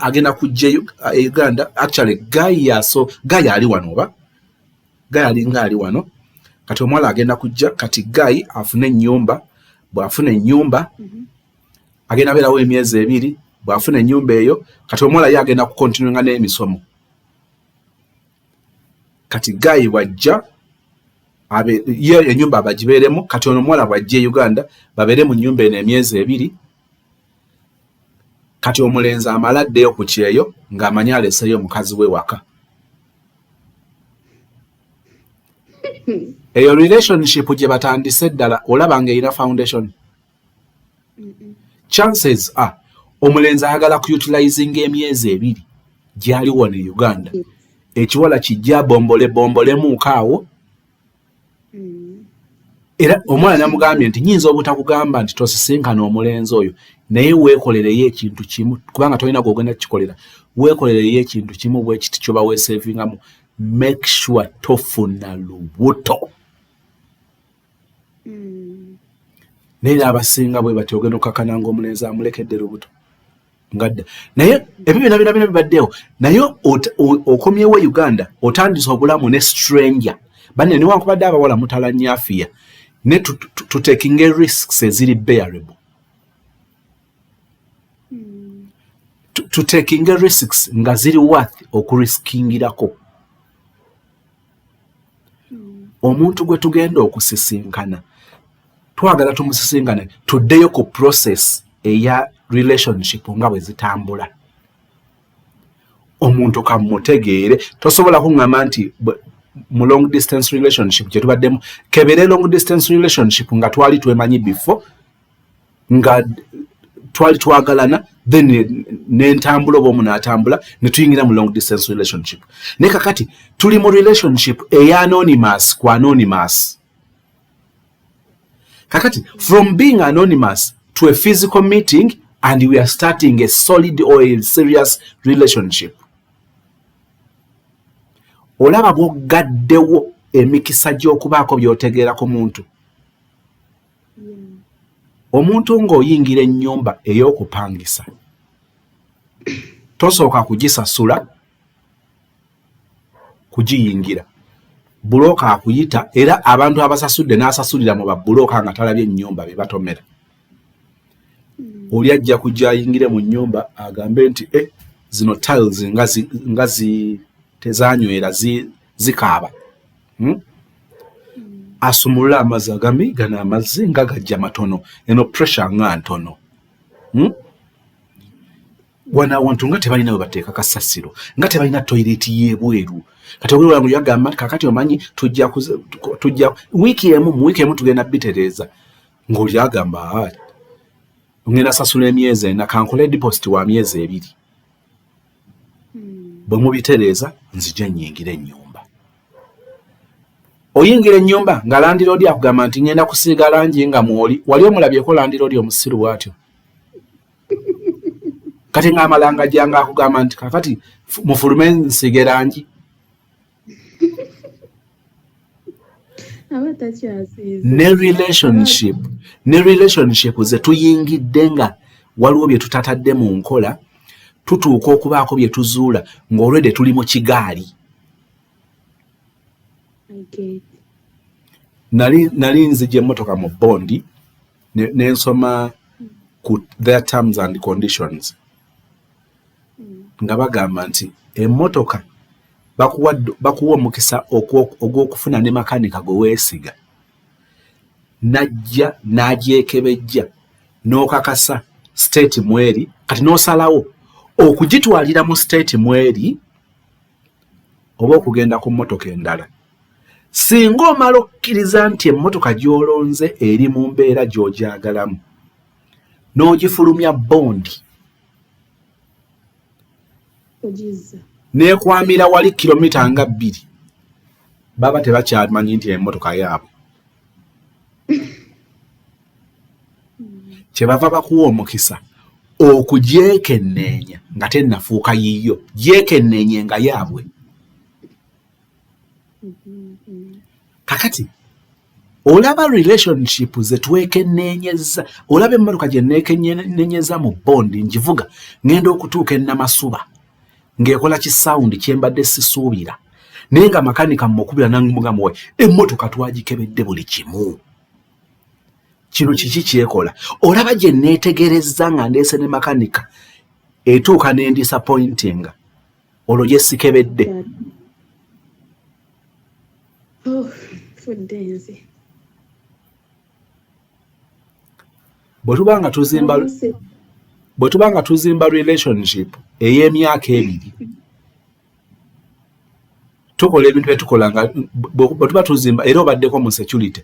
agenda kujja e Uganda. Actually guy yaso, guy ali wano, oba guy alinga ali wano. Kati omuwala agenda kujja, kati guy afune ennyumba. Bw'afuna ennyumba, agenda beerawo emyezi 2. Bw'afuna ennyumba eyo, kati omuwala ye agenda kucontinuinga n'emisomo. Kati guy bw'ajja, ye ennyumba abagibeeremu. Kati ono omuwala bw'ajja e Uganda, babeere mu nnyumba eno emyezi 2. Kati omulenzi amala addeyo ku kyeyo ng'amanyi aleseeyo omukazi we waka. Eyo relationship gye batandise ddala, olaba ng'erina foundation? Chances are omulenzi ayagala kuutilizinga emyezi 2 gyali wano e Uganda. Ekiwala kijja bombole bombolemuuko awo. Era omwana namugambye nti, "Nyinza obutakugamba nti tosisinkana omulenzi oyo, naye weekolereyo ekintu kimu, kubanga tolina gwogenda kukikolera. Weekolereyo ekintu kimu bwekiti kyoba weesevingamu: make sure tofuna lubuto." Naye era abasinga bwe bati ogenda okukakana nga omulenzi amulekedde lubuto ngadda. Naye ebyo byonna byonna byonna bibaddewo, naye okomyewo e Uganda, otandise obulamu ne stranger. Banne, newankubadde abawala mutala nyafiya, ne tutekinge risks eziri bearable. Tutekinge risks nga ziri worth okuriskingirako. Omuntu gwe tugenda okusisinkana, twagala tumusisinkane, tuddeyo ku process eya relationship nga bwe zitambula, omuntu kamutegeere. Tosobola kuŋŋamba nti mu long distance relationship gye tubaddemu, kebere long distance relationship nga twali twemanyi before, nga twali twagalana, then nentambula oba omu n'atambula ne tuyingira mu long distance relationship. Naye kakati tuli mu relationship eya anonymous ku anonymous. Kakati from being anonymous to a physical meeting, and we are starting a solid or a serious relationship, olaba bw'oggaddewo emikisa gy'okubaako by'otegeera ku muntu. Omuntu ng'oyingira ennyumba ey'okupangisa, tosooka kugisasula kugiyingira. Bulooka akuyita, era abantu abasasudde n'asasulira mu babulooka nga talabye ennyumba be batomera. Oli ajja kujja ayingire mu nnyumba agambe nti, "E, zino tiles nga zi tezanywera, zikaaba, Asumulule amazzi agambe, "Gano amazzi nga gajja matono, eno pressure nga ntono, Wano awantu nga tebalina we bateeka kasasiro, nga tebalina toilet y'ebweru." Kati ogulwangu yagamba, "Kakati omanyi tujja wiiki emu, mu wiiki emu tugenda bitereeza." Ng'oli agamba, "Ah, ngenda sasula emyezi 4, kankole deposit wa myezi 2. Bwe mubitereeza nzija nnyingira ennyumba." Oyingira ennyumba nga landiroodi akugamba nti ngenda kusiiga langi nga mwoli. Wali omulabyeko landiroodi omusiru bw'atyo? Kati ng'amalanga janga akugamba nti kakati mufulume nsiige langi. Ne relationship, ne relationship ze tuyingidde nga waliwo bye tutatadde mu nkola, tutuuka okubaako bye tuzuula ng'olwedde tuli mu kigaali. Nali nzija emmotoka mu bondi ne nsoma ku their terms and conditions nga bagamba nti emmotoka bakuwa omukisa ogw'okufuna ne makanika gwe weesiga n'ajja n'agyekebejja n'okakasa state mweri, kati n'osalawo okugitwalira mu state mweri oba okugenda ku mmotoka endala. Singa omala okukkiriza nti emmotoka gy'olonze eri mu mbeera gy'ogyagalamu n'ogifulumya bondi n'ekwamira wali kilomita nga 2, baba tebakyamanyi nti emmotoka yaabwe. Kyebava bakuwa omukisa okugyekenneenya nga tennafuuka yiyo, gyekenneenye nga yaabwe. Kakati olaba relationship ze twekenneenyezza, olaba emmotoka gye neekenneenyeza mu bondi ngivuga ngenda okutuuka e Namasuba ng'ekola ki sound kye mbadde sisuubira, naye nga makanika mmukubira n'amugamba we emmotoka twagikebedde buli kimu, kino kiki kyekola? Olaba gye neetegerezza nga ndeese ne makanika etuuka ne ndisappointinga olwo gye sikebedde. Bwe tuba nga tuzimba relationship ey'emyaka 2, tukola ebintu bye tukola nga bwe tuba tuzimba, era obaddeko mu security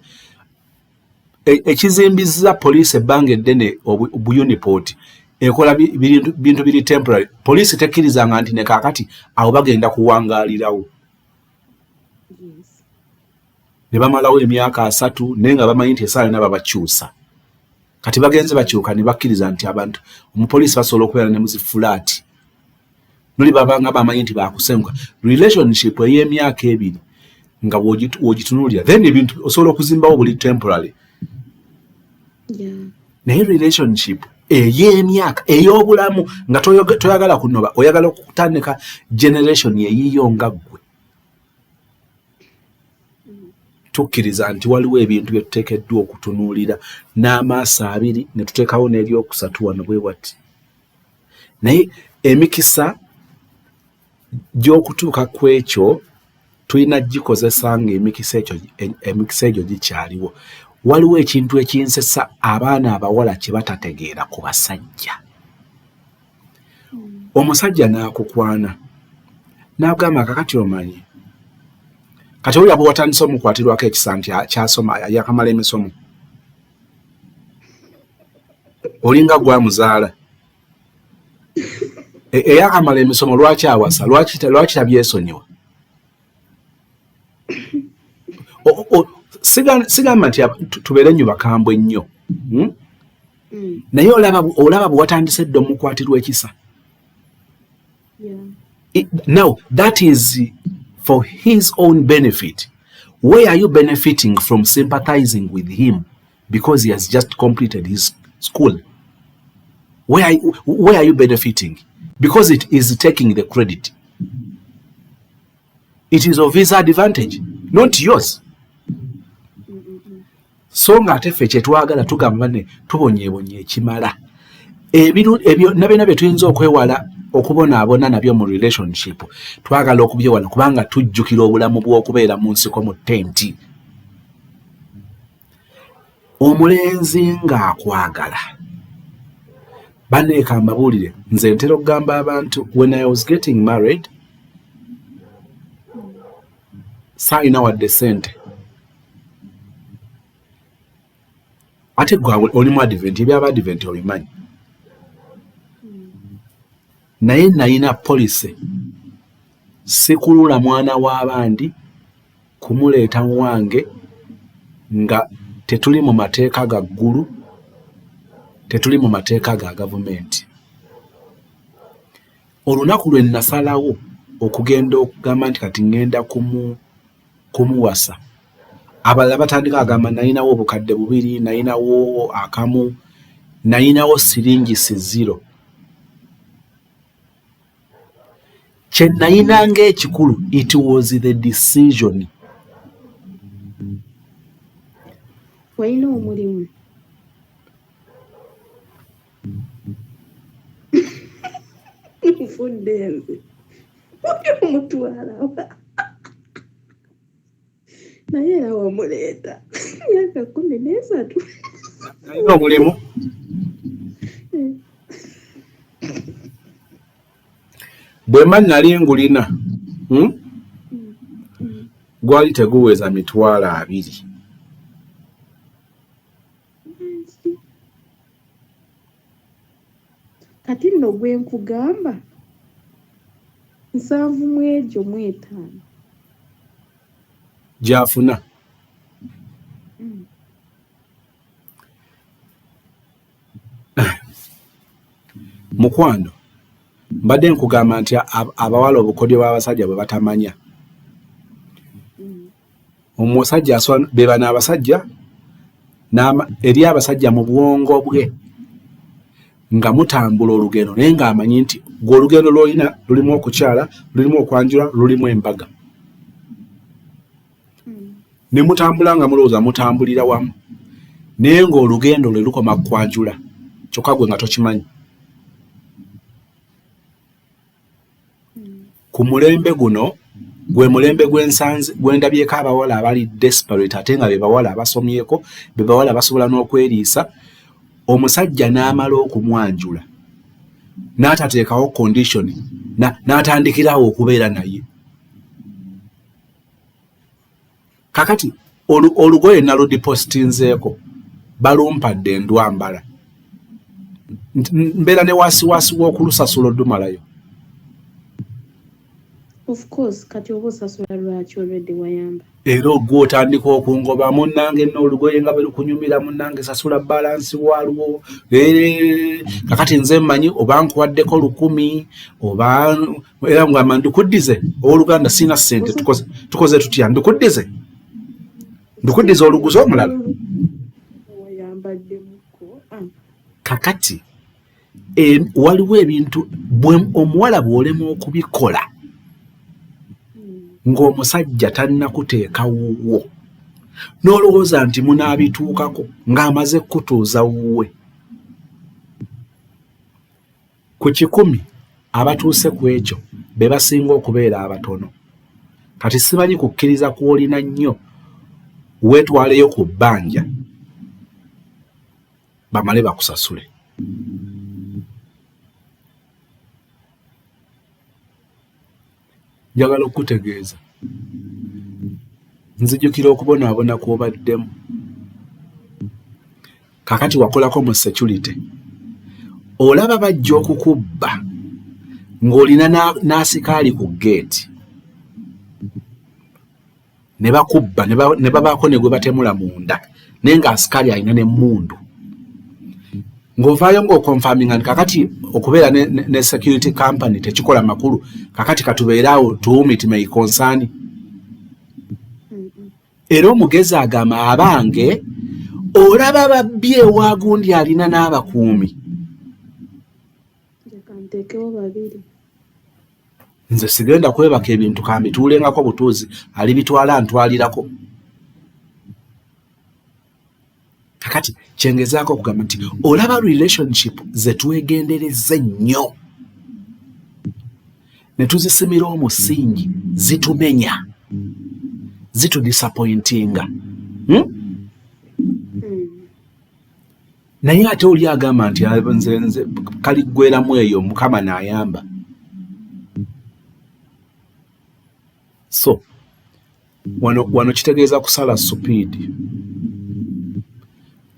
ekizimbiza poliisi ebbanga eddene obuyunipoti ekola bintu biri temporary. Poliisi tekkirizanga nti ne kaakati awo bagenda kuwangaalirawo ne bamalawo emyaka 30, naye nga bamanyi nti essaawa yonna babakyusa. Kati bagenze bakyuka ne bakkiriza nti abantu omupoliisi basobola okubeera ne mu zi fulaati noli babanga bamanyi nti bakusenguka. Relationship ey'emyaka 2 nga w'ogitunuulira, then ebintu osobola okuzimbawo buli temporary. Naye relationship ey'emyaka ey'obulamu nga toyagala kunoba, oyagala okutandika generation eyiyo nga ggwe. Tukkiriza nti waliwo ebintu bye tuteekeddwa okutunuulira n'amaaso 2 ne tuteekawo n'eryokusatu wano bwe bwati. Naye emikisa gy'okutuuka ku ekyo tulina gikozesa ng'emikisa egyo gikyaliwo. Waliwo ekintu ekinsesa abaana abawala kye batategeera ku basajja. Omusajja n'akukwana n'agamba kakati omanyi kati olaba watandise omukwatirwako ekisa nti kyasoma yakamala emisomo, olinga gwamuzaala eyakamala emisomo, lwaki awasa? Lwaki tabyesonyiwa? Sigamba nti tubeere nnyo bakambwe nnyo, naye olaba bwe watandise dda omukwatirwa ekisa. Now that is for his own benefit. Where are you benefiting from sympathizing with him because he has just completed his school? Where are you benefiting? Because it is taking the credit. It is of his advantage, not yours. So nga ate ffe kyetwagala tugamba ne tubonyeebonye ekimala. Ebyo nabyo bye tuyinza okwewala okubonaabona nabyo mu relationship, twagala okubyewala kubanga tujjukira obulamu bw'okubeera mu nsiko mu tenti. Omulenzi ng'akwagala, banneeka mbabuulire, nze ntera okugamba abantu, when I was getting married saalina wadde ssente. Ate gwe oli mu advent, ebyaba advent obimanyi, naye nalina policy, sikulula mwana w'abandi. Kumuleeta wange nga tetuli mu mateeka ga ggulu, tetuli mu mateeka ga gavumenti. Olunaku lwe nasalawo okugenda okugamba nti kati ŋŋenda kumuwasa, abalala batandika agamba nalinawo obukadde bubiri, nalinawo akamu, nalinawo siringisi zero. Kye nalina ng'ekikulu, it was the decision. Walina omulimu? Nfudde nze. Omutwala naye era wamuleeta myaka 13. Nalina omulimu. Bwe mba nali ngulina, Gwali teguweza 20,000. Kati nno gwe nkugamba 75 mu egyo 5. Gy'afuna. Mukwano, mbadde nkugamba nti abawala obukodyo bw'abasajja bwe batamanya. Omusajja be bano abasajja eri abasajja mu bwongo bwe nga mutambula olugendo naye ng'amanyi nti gwe olugendo lw'olina lulimu okukyala, lulimu okwanjula, lulimu embaga. Ne mutambula nga mulowooza mutambulira wamu naye ng'olugendo lwe lukoma kwanjula kyokka gwe nga tokimanyi. Ku mulembe guno gwe mulembe gw'ensanze gwe ndabyeko abawala abali desperate ate nga be bawala abasomyeko, be bawala basobola n'okweriisa, omusajja n'amala okumwanjula n'atateekawo condition n'atandikirawo okubeera naye. Kakati olugoye naludipositinzeeko balumpadde ndwambala, mbeera ne wasiwasi w'okulusasula oddumalayo. Of course, kati oba osasula lwaki already wayamba. Era gwe otandika okungoba munnange nno olugoye nga bwe lukunyumira munnange sasula balansi waalwo. Kakati nze mmanyi oba nkuwaddeko 1,000 oba era ngamba ndikuddize owooluganda sirina ssente tukoze tutya ndikuddize ndikuddize oluguzi omulala. Kakati waliwo ebintu omuwala bw'olema okubikola ng'omusajja tannakuteeka wuwo n'olowooza nti munaabituukako ng'amaze kukutuuza wuwe. Ku 100 abatuuse ku ekyo be basinga okubeera abatono. Kati simanyi kukkiriza kw'olina nnyo weetwaleyo ku bbanja bamale bakusasule. Njagala okukutegeeza nzijukira okubonaabona kw'obaddemu. Kaakati wakolako mu security, olaba bajja okukubba ng'olina n'asikaali ku ggeeti ne bakubba ne babaako ne gwe batemula munda naye nga asikaali alina n'emmundu ng'ovaayo ng'okonfaminga nti kakati okubeera ne security company tekikola makulu, kakati katubeere awo to whom it may concern. Era omugezi agamba abange olaba babbi ewa gundi alina n'abakuumi. Nze sigenda kwebaka ebintu kambituulengako butuuzi alibitwala ntwalirako. Kakati kyengezaako okugamba nti olaba relationship ze twegendereza ennyo ne tuzisimira omusingi zitumenya, zitudisappointinga. Naye ate oli agamba nti nze nze kaliggweramu eyo Mukama n'ayamba. So wano kitegeeza kusala supiidi.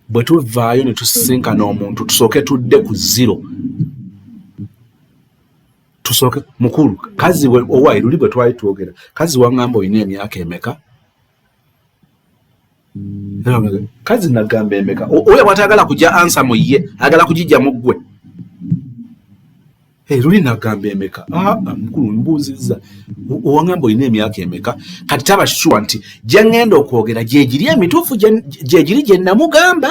Bwe tuvaayo ne tusisinkana omuntu tusooke tudde ku zero. Tusooke mukulu kazi owaye luli bwe twali twogera kazi waŋŋamba olina emyaka emeka? Kazi nagamba emeka? Oyo bwatayagala kujja ansa mu ye, ayagala kugijja mu ggwe. Hey, luli nagamba emeka? Ah, ah, mukulu mbuuzizza, owangamba olina emyaka emeka? Kati taba sure nti gye ŋŋenda okwogera gyegiri emituufu, gyegiri gye namugamba.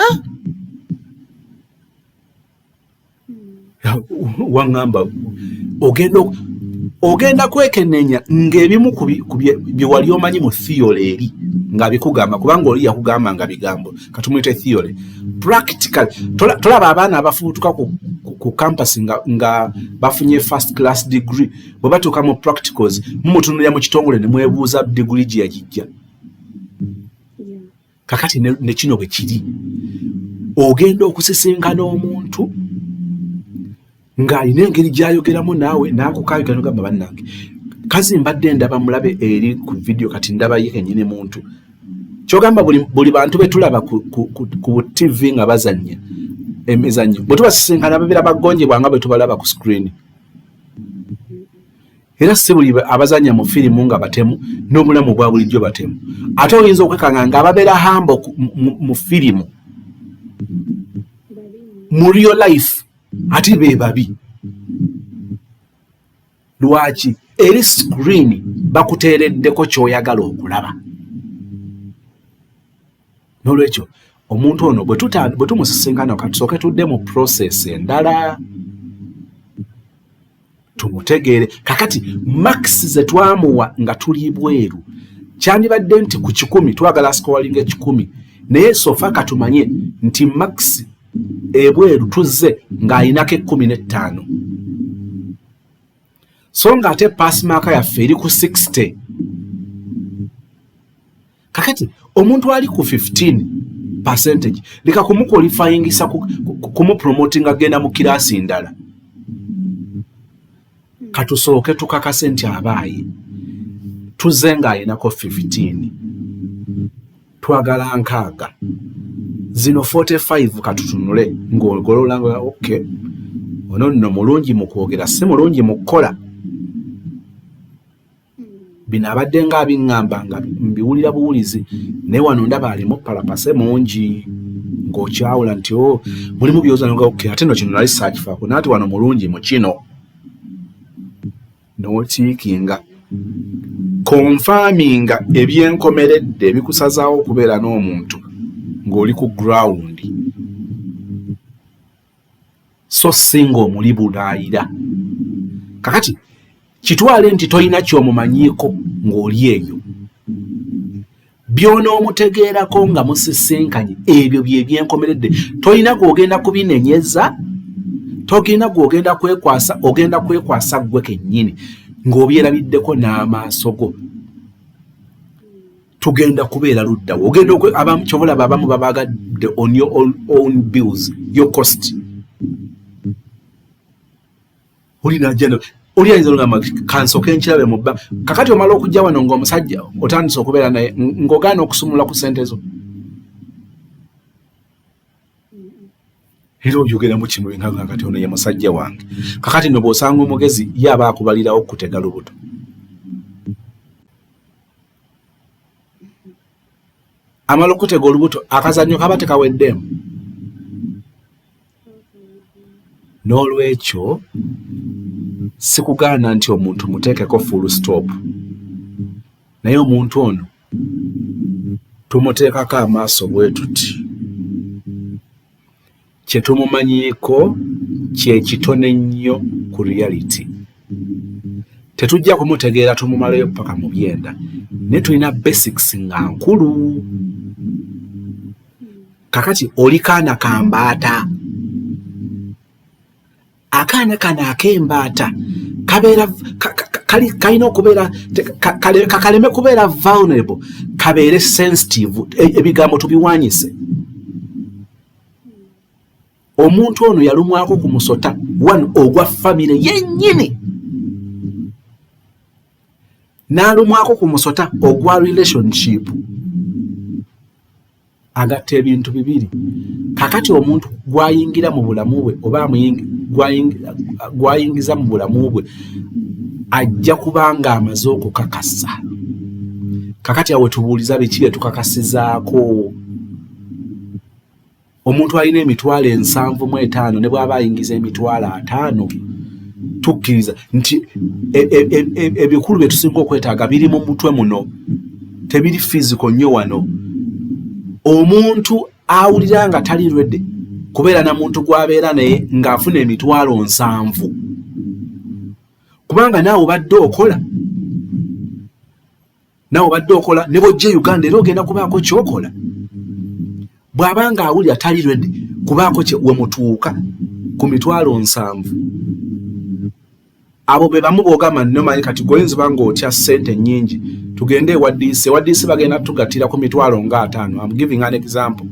Waŋŋamba ogenda kwekenneenya ng'ebimu ku bye wali omanyi mu theory eri nga bikugamba, kubanga oli yakugamba nga bigambo, katumuyite theory. Practical, tolaba abaana abafubutuka ku campus nga bafunye first class degree, bwe batuuka mu practicals mumutunulira mu kitongole ne mwebuuza degree gye yagijja. Kakati ne kino bwe kiri, ogenda okusisinkana omuntu ng'alina engeri gy'ayogeramu naawe n'akukayogera, nogamba, "Bannange, kazi mbadde ndaba mulabe eri ku vidiyo, kati ndaba ye kennyini muntu." Kyogamba buli bantu be tulaba ku TV nga bazannya emizannyo, bwe tubasisinkana babeera bagonjebwa nga bwe tubalaba ku screen? Era si buli abazannya mu firimu nga batemu n'obulamu bwa bulijjo batemu. Ate oyinza okwekanga nga ababeera hambo mu firimu, mu real life ate be babi. Lwaki? Eri screen bakuteereddeko ky'oyagala okulaba. N'olwekyo omuntu ono bwe tumusisinkana, katusooke tudde mu process endala tumutegeere. Kakati marks ze twamuwa nga tuli bweru, kyandibadde nti ku 100 twagala scoringa 100, naye so far katumanye nti marks ebweru tuzze ng'alinako 15, so ng'ate pass mark yaffe eri ku 60. Kakati omuntu ali ku 15 percentage, leka kumuqualifyingisa kumupromotinga agenda mu kiraasi ndala. Katusooke tukakase nti abaayi tuzze ng'ayinako 15, twagala 60, zino 45. Katutunule ng'ogolola nga okay, ono nno mulungi mu kwogera, si mulungi mu kukola. Bino abadde nga abiŋŋamba nga mbiwulira buwulizi, naye wano ndaba alimu palapase mungi, ng'okyawula nti o oh, mulimu byoza nga okay, ate no kino nali saakifaako, naye ate wano mulungi mu kino, n'otickinga, confirminga ebyenkomeredde ebikusazaawo okubeera n'omuntu ng'oli ku ground, so si ng'omuli bulaayira. Kakati kitwale nti tolina ky'omumanyiiko ng'oli eyo, by'onoomutegeerako nga musisinkanye, ebyo bye byenkomeredde. Tolina gw'ogenda kubinenyeza, togenda gw'ogenda kwekwasa, ogenda kwekwasa ggwe kennyini ng'obyerabiddeko n'amaaso go. Tugenda kubeera luddawo, ogenda kyova olaba abamu babagadde on your own bills, your cost. Olina oli ayinza olugamba, "Kansooke nkirabe mu bba." Kakati omala okujja wano ng'omusajja otandise okubeera naye, ng'ogaana okusumula ku ssente zo, era oyogeramu kino nga kati ono ye musajja wange. Kakati no bw'osanga omugezi, ye aba akubalirawo okutega lubuto. Amala okutega olubuto, akazannyo kaba tekaweddeemu. N'olwekyo sikugaana nti omuntu muteekeko full stop, naye omuntu ono tumuteekako amaaso bwe tuti, kye tumumanyiiko kye kitono ennyo ku reality. Tetujja kumutegeera tumumaleyo paka mu byenda, naye tulina basics nga nkulu. Kakati oli kaana kambaata, akaana kano ak'embaata kabeera kalina okubeera kakaleme kubeera vulnerable, kabeere sensitive. Ebigambo tubiwanyise. Omuntu ono yalumwako ku musota one ogwa famire yennyini, n'alumwako ku musota ogwa relationship, agatta ebintu bibiri. Kakati omuntu gwayingira mu bulamu bwe oba gwayingiza mu bulamu bwe, ajja kuba nga amaze okukakasa. Kakati awe tubuuliza biki bye tukakasizaako? Omuntu alina 75,000 ne bw'aba ayingiza 50,000, tukkiriza nti ebikulu bye tusinga okwetaaga biri mu mutwe muno, tebiri physical nnyo wano. Omuntu awulira nga tali ready kubeera na muntu gw'abeera naye ng'afuna 70,000, kubanga naawe obadde okola, naawe obadde okola, ne bw'ojja e Uganda era ogenda kubaako ky'okola. Bw'aba nga awulira tali ready kubaako we mutuuka ku 70,000, abo be bamu bw'ogamba nnomanyi kati goyinza oba ng'otya ssente nnyingi, tugende ewa DC. Ewa DC bagenda tugattira ku 50,000. I'm giving an example.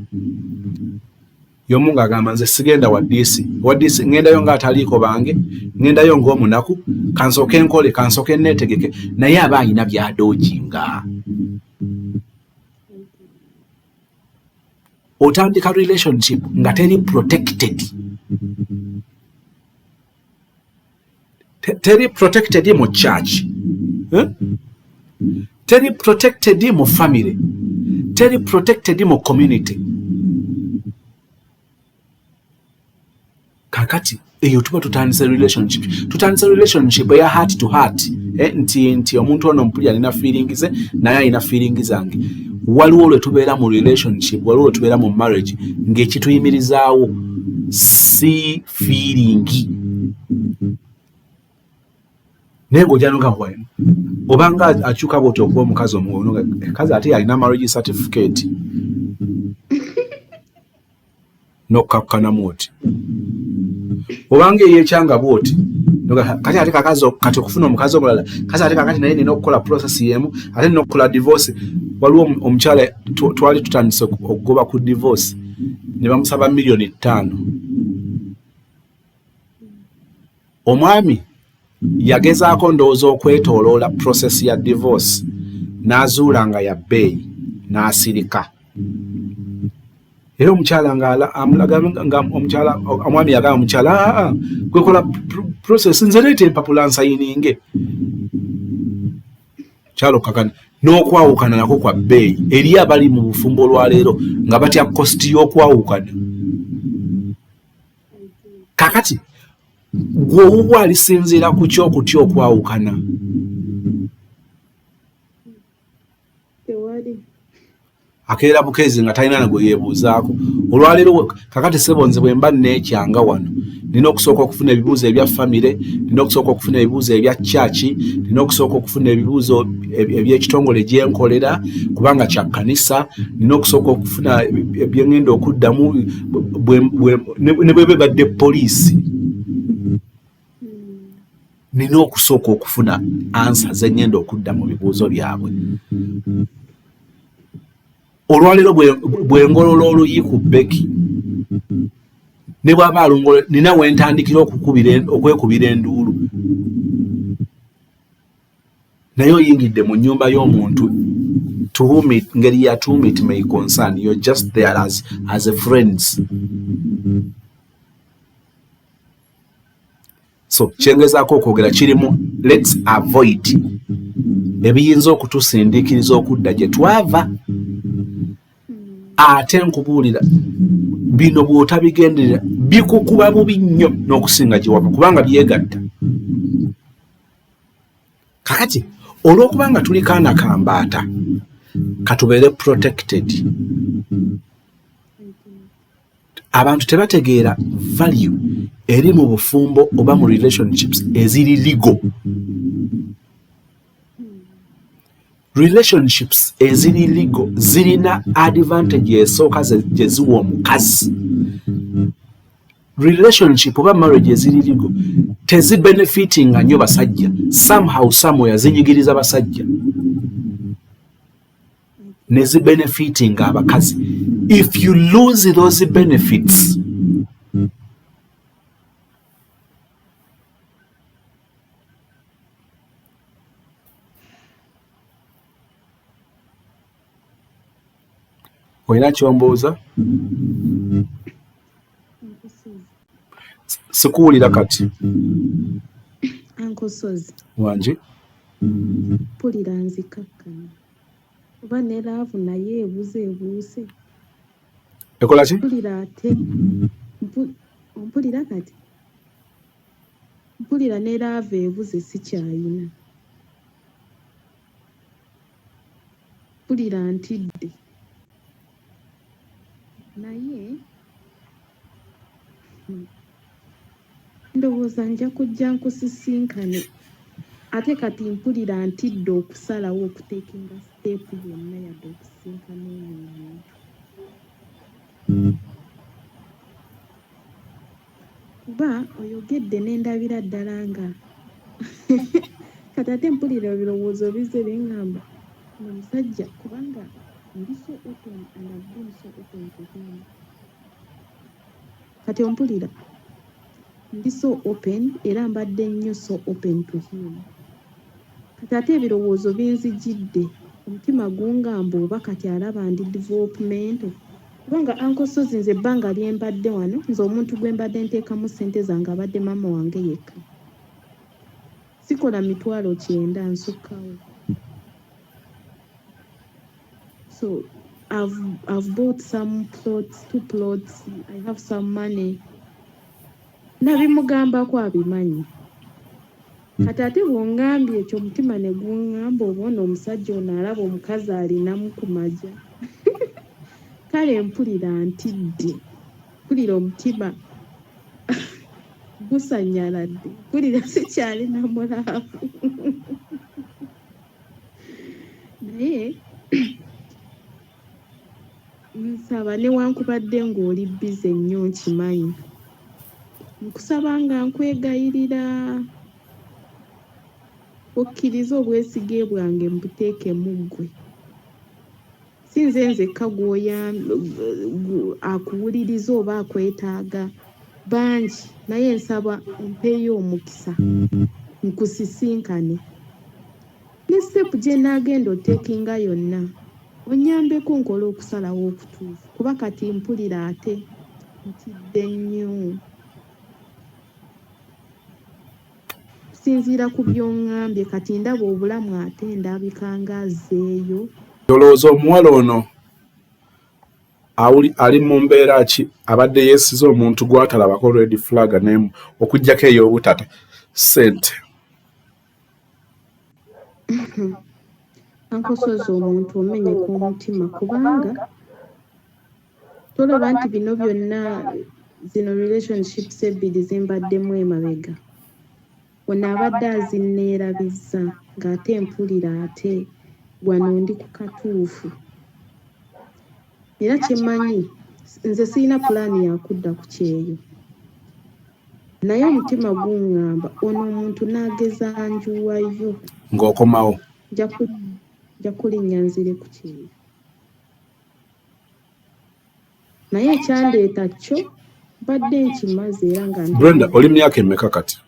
Y'omu ng'agamba nze sigenda wa DC, wa DC ŋŋendayo ng'ataliiko bange, ŋŋendayo ng'omunaku, kansooke nkole, kansooke neetegeke, naye aba alina by'adodginga. Otandika relationship nga teri protected, teri protected mu church, eh? Teri protected mu family, teri protected mu community. Kakati eyo tuba tutandise relationship, tutandise relationship eya heart to heart, eh, nti omuntu ono mpulira alina feeling ze, naye alina feeling zange. Waliwo lwe tubeera mu relationship, waliwo lwe tubeera mu marriage ng'ekituyimirizaawo si feeling, naye ng'ojja noga obanga akyuka bwoti okuba omukazi omukazi ate alina marriage certificate, nokkakkanamu oti obanga eyekyanga bwoti kati ate kakazi kati okufuna omukazi omulala kazi ate kakati naye nina okukola process yemu, ate nina okukola divorce. Waliwo omukyala twali tutandise okugoba ku divorce ne bamusaba 5 miliyoni. Omwami yagezaako ndowooza okwetooloola process ya divorce n'azuula nga ya bbeeyi, n'asirika. Era omukyala nga amulaga nga omukyala, omwami yagamba omukyala, aa gwekola process, nze leeta empapula nsigninge. Kyalo kakana n'okwawukana nako kwa bbeeyi eri abali mu bufumbo olwaleero nga batya cost y'okwawukana. Kakati gwe owubwa alisinziira ku kyokutya okwawukana? Tewali. Akeera bukeezi nga talina nagwe yeebuuzaako olwaleero. Kakati sebo, nze bwe mba neekyanga wano, nina okusooka okufuna ebibuuzo ebya famire, nina okusooka okufuna ebibuuzo ebya church, nina okusooka okufuna ebibuuzo ebyekitongole gyenkolera kubanga kya kkanisa, nina okusooka okufuna byengenda okuddamu ne bwe bebadde poliisi, nina okusooka okufuna answer zengenda okudda mu bibuuzo byabwe. Olwaleero bwe ngolola oluyi ku Beki, ne bw'aba alongola, nina wentandikira okwekubira enduulu. Naye oyingidde mu nnyumba y'omuntu to whom it, ngeri ya to whom it may concern, you're just there as a friends. So kyengezaako okwogera kirimu, let's avoid ebiyinza okutusindiikiriza okudda gye twava. Ate nkubuulira, bino bw'otabigenderera bikukuba bubi nnyo n'okusinga gye wava, kubanga byegatta. Kakati olw'okubanga tuli kaana kambaata, katubeere protected. Abantu tebategeera value eri mu bufumbo oba mu relationships eziri legal. Relationships eziri legal zirina advantage esooka gye ziwa omukazi. Relationship oba marriage eziri legal tezibenefitinga nnyo basajja. Somehow, somewhere zinyigiriza basajja ne zibenefitinga abakazi. If you lose those benefits, olina kyombuuza? Sikuwulira kati. Uncle Sozi. Wangi. Mpulira nzikakkana, oba ne love naye ebuze ebuuse. Ekola ki? Mpulira ate ompulira kati mpulira ne love ebuze, sikyayina. Mpulira ntidde, naye ndowooza nja kujja nkusisinkane. Ate kati mpulira ntidde okusalawo okutekinga step yonna yadde okusisinkana oyo omuntu, kuba oyogedde nendabira ddala nga kati ate mpulira ebirowoozo bizze biŋŋamba omusajja, kubanga ndi so open and I've been so open to him. Kati ompulira ndi so open era mbadde nnyo so open to him. Kati ate ebirowoozo binzijidde, omutima gungamba oba kati alaba ndi developmental, kubanga Uncle Sozi, nze ebbanga lye mbadde wano, nze omuntu gwe mbadde nteekamu ssente zange abadde maama wange yekka. Sikola 90,000, nsukkawo. So I've bought some plots, two plots. I have some money. Nabimugambako, abimanyi. Kati ate bw'ongambye ekyo, omutima ne guŋŋamba oba ono omusajja ono alaba omukazi alinamu ku maja. Kale mpulira ntidde, mpulira omutima gusanyaladde, mpulira sikyalina mu love. Naye nsaba, newankubadde ng'oli busy nnyo, nkimanyi, nkusaba nga nkwegayirira okkirize obwesige bwange mbuteeke mu ggwe. Si nze nzekka akuwuliriza oba akwetaaga, bangi, naye nsaba ompeeyo omukisa nkusisinkane ne step gye naagenda oteekinga yonna, onyambeko nkole okusalawo okutuufu, kuba kati mpulira ate ntidde nnyo kusinziira ku by'oŋŋambye. Kati ndaba obulamu ate ndabika nga azzeeyo. Olowooza omuwala ono ali mu mbeera ki abadde yeesize omuntu gw'atalabako red flag nemu okuggyako ey'obutata ssente? Uncle Sozi, omuntu omenyeka omutima, kubanga tolaba nti bino byonna, zino relationships ebbiri zembaddemu emabega, ono abadde azinneerabizza ng'ate mpulira ate wano ndi ku katuufu. Era kyemmanyi, nze sirina pulaani yakudda ku kyeyo, naye omutima guŋŋamba ono omuntu n'ageza njuwayo ng'okomawo. Nja kulinnya nzire ku kyeyo, naye ekyandeeta kyo mbadde nkimaze era nga Brenda, oli myaka emeka kati?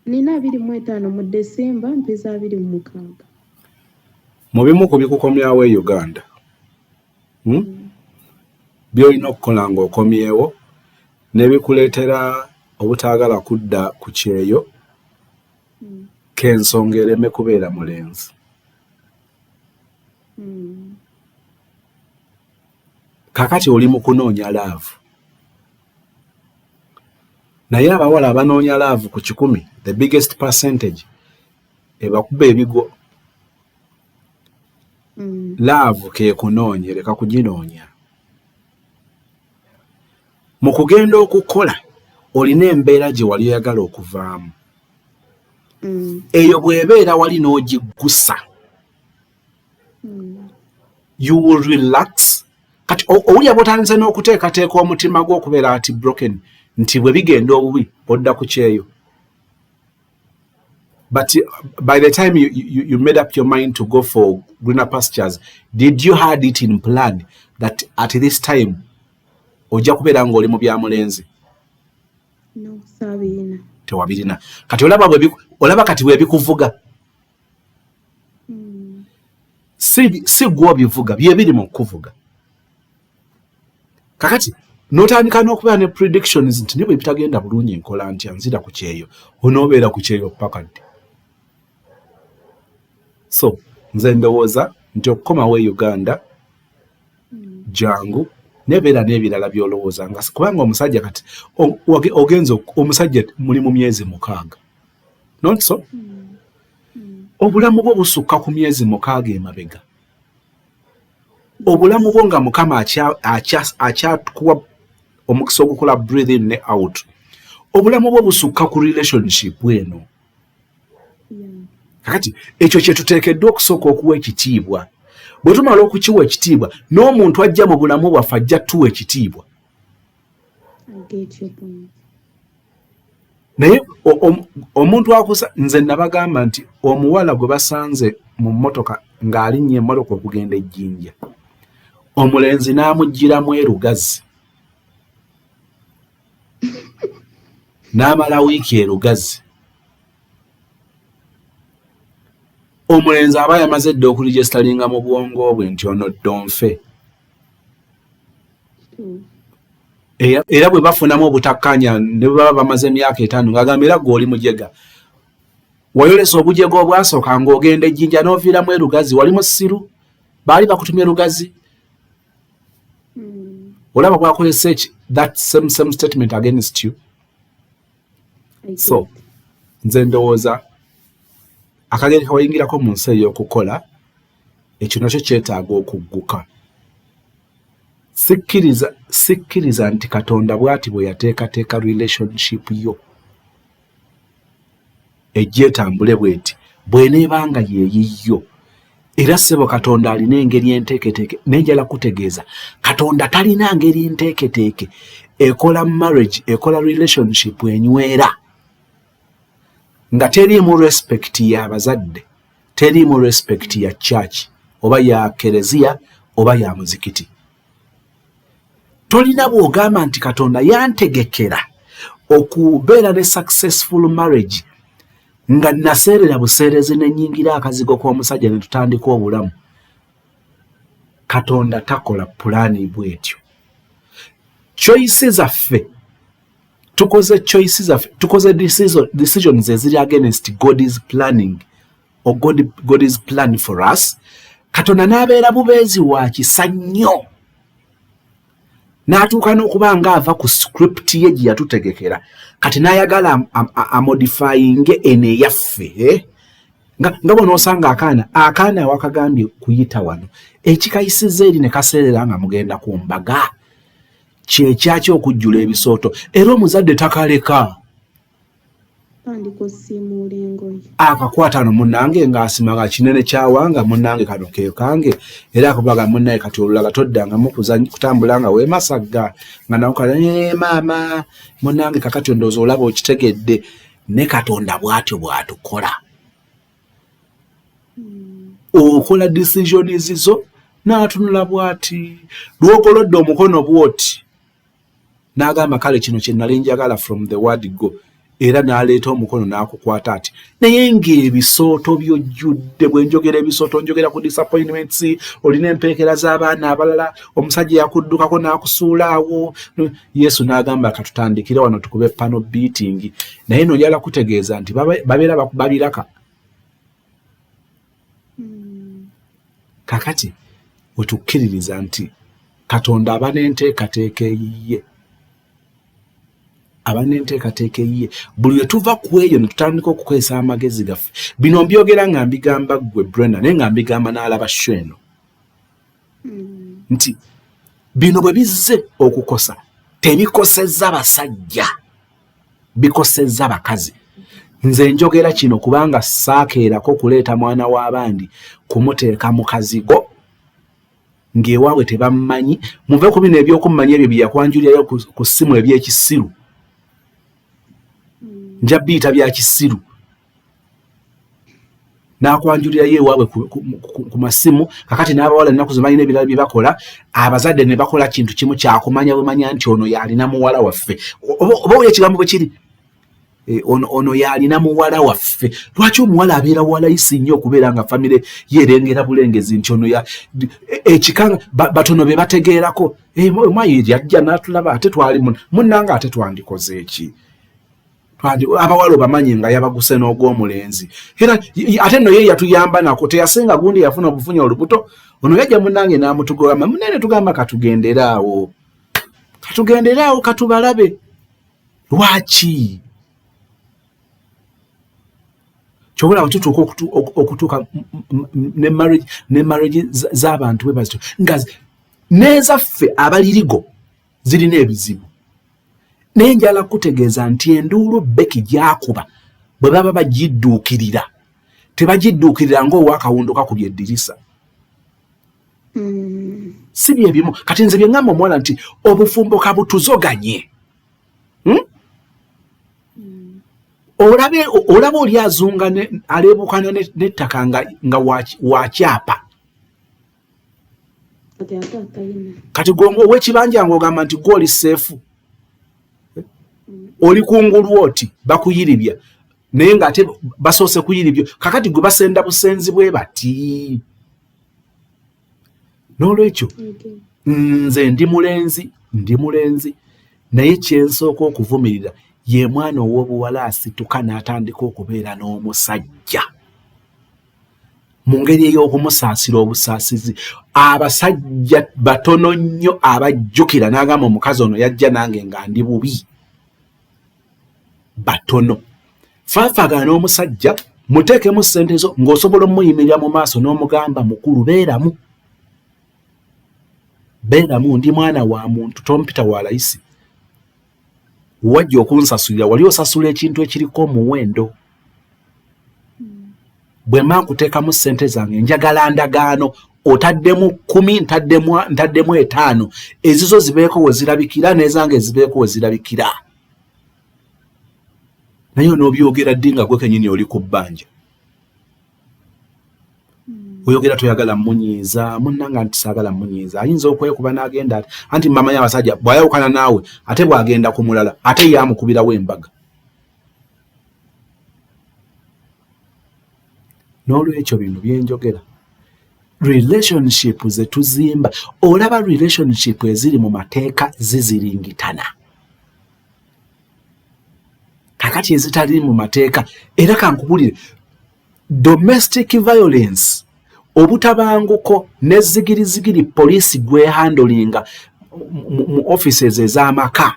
Nina 25, mu Desemba mpeza 26. Mu bimu ku bikukomyawo e Uganda, By'olina okukola ng'okomyewo n'ebikuleetera obutaagala kudda ku kyeyo, k'ensonga ereme kubeera mulenzi. Kaakati oli mu kunoonya love, naye abawala abanoonya love ku 100, the biggest percentage ebakuba ebigwo. Love keekunoonya, ereka kuginoonya. Mu kugenda okukola olina embeera gye wali oyagala okuvaamu. Eyo bw'ebeera wali n'ogiggusa, you will relax. Kati owulira bw'otandise n'okuteekateeka omutima gwo okubeera ati broken nti bwe bigenda obubi odda ku kyeyo. But by the time you made up your mind to go for greener pastures, did you had it in plan that at this time ojja kubeera ng'oli mu bya mulenzi? No, saabirina. Tewabirina. Kati olaba olaba kati bwe bikuvuga. Si gwe obivuga, bye biri mu kuvuga. Kakati n'otandika n'okubeera ne predictions nti ne bwe bitagenda bulungi nkola ntya, nzira ku kyeyo, onoobeera ku kyeyo paka ddi? So nze ndowooza nti okukomawo e Uganda Jangu nebeera n'ebirala by'olowooza nga kubanga omusajja kati ogenza omusajja muli mu myezi 6, not so? Obulamu bwo busukka ku myezi 6 emabega. Obulamu bwo nga Mukama akyakuwa omukisa ogukola breathe in ne out, obulamu bwo busukka ku relationship eno. Kakati ekyo kye tuteekeddwa okusooka okuwa ekitiibwa. Bwe tumala okukiwa ekitiibwa, n'omuntu ajja mu bulamu bwaffe ajja tuwa ekitiibwa. Naye omuntu akusa, nze nabagamba nti omuwala gwe basanze mu mmotoka ng'alinnya emmotoka okugenda ejjinja, omulenzi n'amuggyiramu erugazi n'amala wiiki erugazi. Omulenzi aba yamaze dda okuregistaringa mu bwongo bwe nti ono ddonfe. Era bwe bafunamu obutakkaanya ne bwe baba bamaze emyaka 5, ng'agamba era gwe oli mujega, wayolesa obujega obwasooka ng'ogenda ejjinja n'oviiramu erugazi, wali musiru, baali bakutumye lugazi. Olaba bwakozesa eki that same statement against you. So nze ndowooza akageri kawayingirako mu nsi ey'okukola, ekyo nakyo kyetaaga okugguka. Sikkiriza nti Katonda bw'ati bwe yateekateeka relationship yo ejja etambule bweti bw'eneebanga yeeyiyo. Era ssebo, Katonda alina engeri enteeketeeke, naye njala kutegeeza Katonda talina ngeri nteeketeeke ekola marriage, ekola relationship enywera nga teriimu respect y'abazadde, teriimu respect ya church oba ya kereziya oba ya muzikiti. Tolina bw'ogamba nti Katonda yantegekera okubeera ne successful marriage nga naseerera buseerezi ne nnyingira akazigo k'omusajja ne tutandika obulamu. Katonda takola pulaani bw'etyo. Choice zaffe, tukoze choice zaffe, tukoze decisions eziri against God's planning or God's plan for us. Katonda n'abeera bubeezi wa kisa nnyo n'atuuka n'okuba ng'ava ku script ye gye yatutegekera, kati n'ayagala amodifyinge eno eyaffe, eh? Nga bw'onoosanga akaana awakagambye kuyita wano, ekikayisizza eri ne kaseerera nga mugenda ku mbaga, kyekyaki okujjula ebisooto, era omuzadde takaleka. Tandika osiimuula engoye. Akakwata no munnange ng'asima nga kinene kyawanga munnange kano ke kange, era akubaga munnange kati olulala toddangamu kutambula nga weemasagga nga nawukala maama munnange. Kakati ndowooza olaba okitegedde, ne Katonda bw'atyo bw'atukola. Okola decisions zo n'atunula bw'ati lw'ogolodde omukono bw'oti n'agamba kale kino kye nali njagala from the word go, era n'aleeta omukono n'akukwata ati. Naye ng'ebisooto by'ojjudde, bwe njogera ebisooto njogera ku disappointments, olina empeekera z'abaana abalala, omusajja yakuddukako n'akusuula awo, Yesu n'agamba katutandikire wano tukube panel beating. Naye no njagala kutegeeza nti babeera bakuba biraka. Kakati wetukkiririza nti Katonda aba n'enteekateeka eyiye, aba n'enteekateeka eyiye, buli lwe tuva ku eyo ne tutandika okukozesa amagezi gaffe. Bino mbyogera nga mbigamba ggwe Brenda, naye nga mbigamba n'alaba show eno nti bino bwe bizze okukosa, tebikosezza basajja, bikosezza bakazi. Nze njogera kino kubanga saakeerako kuleeta mwana w'abandi kumuteeka mu kazigo ng'ewaabwe tebammanyi. Muve ku bino ebyokummanya ebyo bye yakwanjulirayo ku ssimu ebyekisiru, nja biyita bya kisiru. N'akwanjulirayo ewaabwe ku masimu. Kakati n'abawala ennaku ze balina ebirala bye bakola, abazadde ne bakola kintu kimu kyakumanya bumanya nti ono y'alina muwala waffe, oba oyo ekigambo bwe kiri, ono y'alina muwala waffe. Lwaki omuwala abeera walayisi nnyo okubeera nga famire yeerengera bulengezi nti ono ekika batono be bategeerako, omwayi yajja n'atulaba ate twali munnanga ate twandikoze eki? Abawala obamanyi nga yabaguse n'ogw'omulenzi, era ate nno ye yatuyamba nako, teyasinga gundi yafuna obufunyi olubuto. Ono yajja munange n'amutugamba, munene tugamba katugendere awo, katugendere awo, katubalabe. Lwaki kyobola tutuuka okutuuka ne marriage z'abantu bwe bazityo, nga n'ezaffe abalirigo zirina ebizibu? Naye njala kutegeeza nti enduulu Beki gyakuba, bwe baba bagidduukirira, tebagidduukirira ng'owakawundo kakubye eddirisa. Si byebimu. Kati nze byeŋŋamba omuwala nti obufumbo kabutuzoganye, Olabe oli azunga aleebukana n'ettaka nga wakyapa. Kati gwe ow'ekibanja ng'ogamba nti gwe oli safe, oli kungulu oti bakuyiribya, naye ng'ate basoose kuyiribyo. Kakati gwe basenda busenzi bwe bati. N'olwekyo nze ndi mulenzi, ndi mulenzi, naye kyensooka okuvumirira ye mwana ow'obuwala asituka n'atandika okubeera n'omusajja mu ngeri ey'okumusaasira obusaasizi. Abasajja batono nnyo abajjukira n'agamba omukazi ono yajja nange nga ndi bubi, batono. Faafaagana n'omusajja, muteekemu ssente zo ng'osobola omuyimirira mu maaso n'omugamba, mukulu, beeramu, beeramu, ndi mwana wa muntu, tompita wa layisi. Wajja okunsasulira, wali osasula ekintu ekiriko omuwendo. Bwe mba nkuteekamu ssente zange, njagala ndagaano, otaddemu 10, ntaddemu 5, ezizo zibeeko we zirabikira n'ezange zibeeko we zirabikira. Naye onoobyogera ddi nga gwe kenyini oli ku bbanja? Oyogera toyagala munyiiza munnanga nti saagala munyiiza, ayinza okwekuba n'agenda. Anti mbamanyi abasajja, bw'ayawukana naawe ate bw'agenda ku mulala, ate ye amukubirawo embaga. N'olwekyo bino byenjogera, relationship ze tuzimba, olaba relationship eziri mu mateeka ziziringitana, kakati ezitali mu mateeka. Era kankubulire, domestic violence, obutabanguko ne zigirizigiri poliisi gwehandlinga mu offices ez'amaka,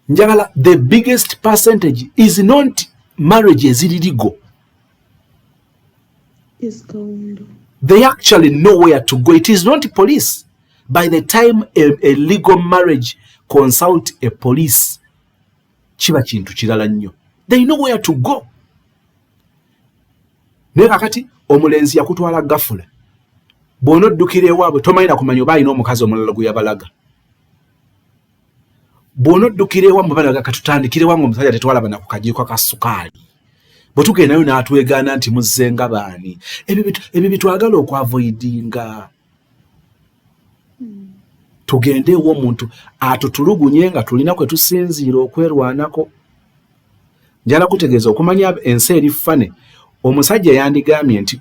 njagala the biggest percentage is not marriage eziri legal. They actually know where to go. It is not police. By the time a legal marriage consult a police, kiba kintu kirala nnyo. They know where to go. Naye kakati omulenzi yakutwala gafula, bw'onoddukira ewaabwe tomanyi na kumanya oba alina omukazi omulala gwe yabalaga. Bw'onoddukira ewammwe balaga katutandikire wange omusajja tetwalaba na ku kajiiko ka sukaali, bwe tugendayo n'atwegaana nti muzzenga baani. Ebyo bitwagala okwavoidinga. Tugende ew'omuntu atutulugunye nga tulina kwe tusinziira okwerwanako. Njala kutegeeza okumanya ensi eri fane. Omusajja yandigambye nti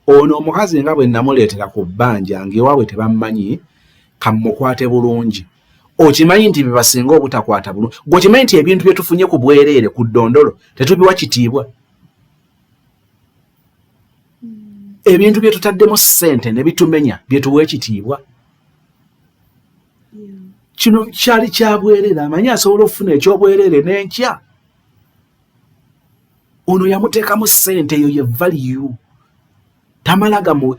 ono omukazi nga bwe namuleetera ku bbanja ng'ewaabwe tebammanyi, kamukwate bulungi. Okimanyi nti bebasinga obutakwata bulungi? Gwe okimanyi nti ebintu bye tufunye ku bwereere ku ddondolo tetubiwa kitiibwa? Ebintu bye tutaddemu ssente ne bitumenya bye tuwa ekitiibwa. Kino kyali kya bwereere, amanyi asobola okufuna ekyobwereere n'enkya. Ono yamuteekamu ssente, eyo ye value. Tamala gamu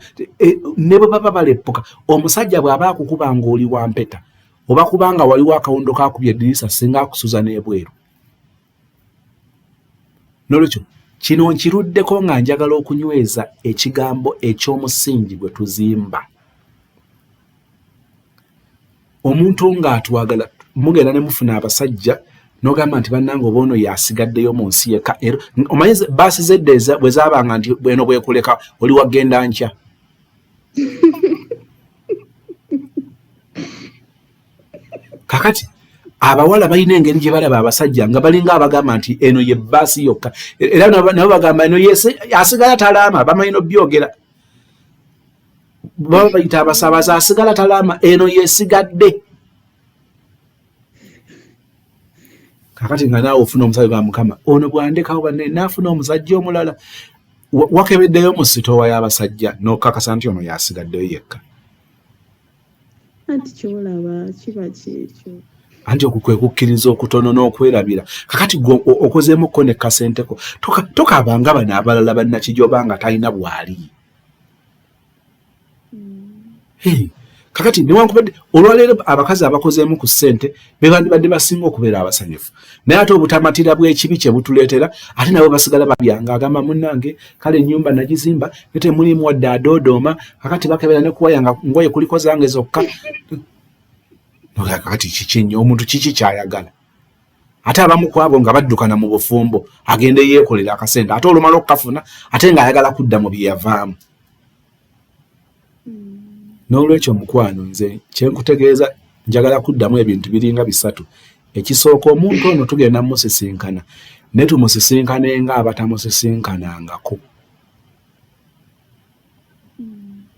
ne bwe baba baleppuka. Omusajja bw'aba akukuba ng'oli wa mpeta, oba kubanga waliwo akawundo kakubye eddirisa, singa akusuza n'ebweru. Nolwekyo kino nkiruddeko nga njagala okunyweza ekigambo eky'omusingi gwe tuzimba. Omuntu ng'atwagala, mugenda ne mufuna abasajja n'ogamba nti bannange, oba ono yasigaddeyo mu nsi yekka. Era omanyi baasi zedda bwe zaabanga nti bweno bwekuleka oli wagenda nkya. Kakati abawala balina engeri gye balaba abasajja nga balinga abagamba nti eno ye baasi yokka, era nabo bagamba eno asigala talaama. Bamanyi nobyogera, baba bayita abasaabaze, asigala talaama, eno yesigadde. Kakati nga naawe ofuna omusajja gwa Mukama ono bwandekawo banne naafuna omusajja omulala. Wakebeddeyo mu sitoowa y'abasajja n'okakasa nti ono yasigaddeyo yekka? Anti kyolaba kiba kyekyo. Anti okwo kwe kukkiriza okutono n'okwerabira. Kakati gwe okozeemukko ne kasenteko, tokaabanga bano abalala bannakijoba nga talina bw'ali. Hey, kakati newankubadde olwaleero abakazi abakozeemu ku ssente bebandibadde basinga okubeera abasanyufu, naye ate obutamatira bw'ekibi kye butuleetera, ate nabo basigala babyanga. Agamba, "Munnange, kale ennyumba nagizimba ne temulimu wadde adoodooma." Kakati bakebera ne kuwaya nga ngoye kuliko zange zokka. Kakati kiki ennyo omuntu kiki kyayagala? Ate abamu ku abo nga baddukana mu bufumbo, agende yeekolera akasente, ate olumala okukafuna ate ng'ayagala kudda mu bye yavaamu. N'olwekyo mukwano, nze kyenkutegeeza, njagala kuddamu ebintu biringa bisatu. Ekisooka, omuntu ono tugenda musisinkana, ne tumusisinkane nga abatamusisinkanangako.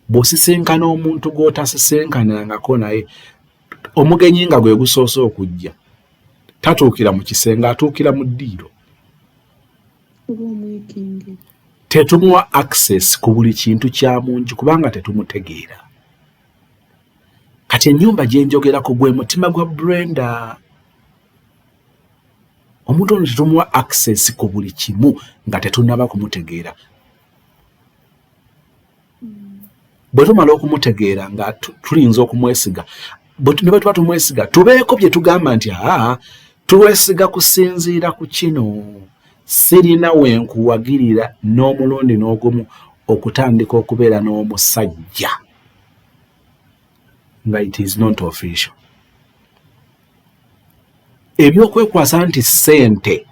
Bw'osisinkana omuntu gw'otasisinkanangako, naye omugenyi nga gwe gusoose okujja, tatuukira mu kisenge, atuukira mu ddiiro. Oba omwekengera. Tetumuwa access ku buli kintu kya mungi kubanga tetumutegeera. Kati ennyumba gye njogerako gwe mutima gwa Brenda. Omuntu ono tetumuwa access ku buli kimu nga tetunnaba kumutegeera. Bwe tumala okumutegeera nga tuyinza okumwesiga, ne bwe tuba tumwesiga, tubeeko bye tugamba nti aa, tuwesiga kusinziira ku kino. Sirina wenkuwagirira n'omulundi n'ogumu okutandika okubeera n'omusajja nga it is not official. Ebyokwekwasa nti ssente,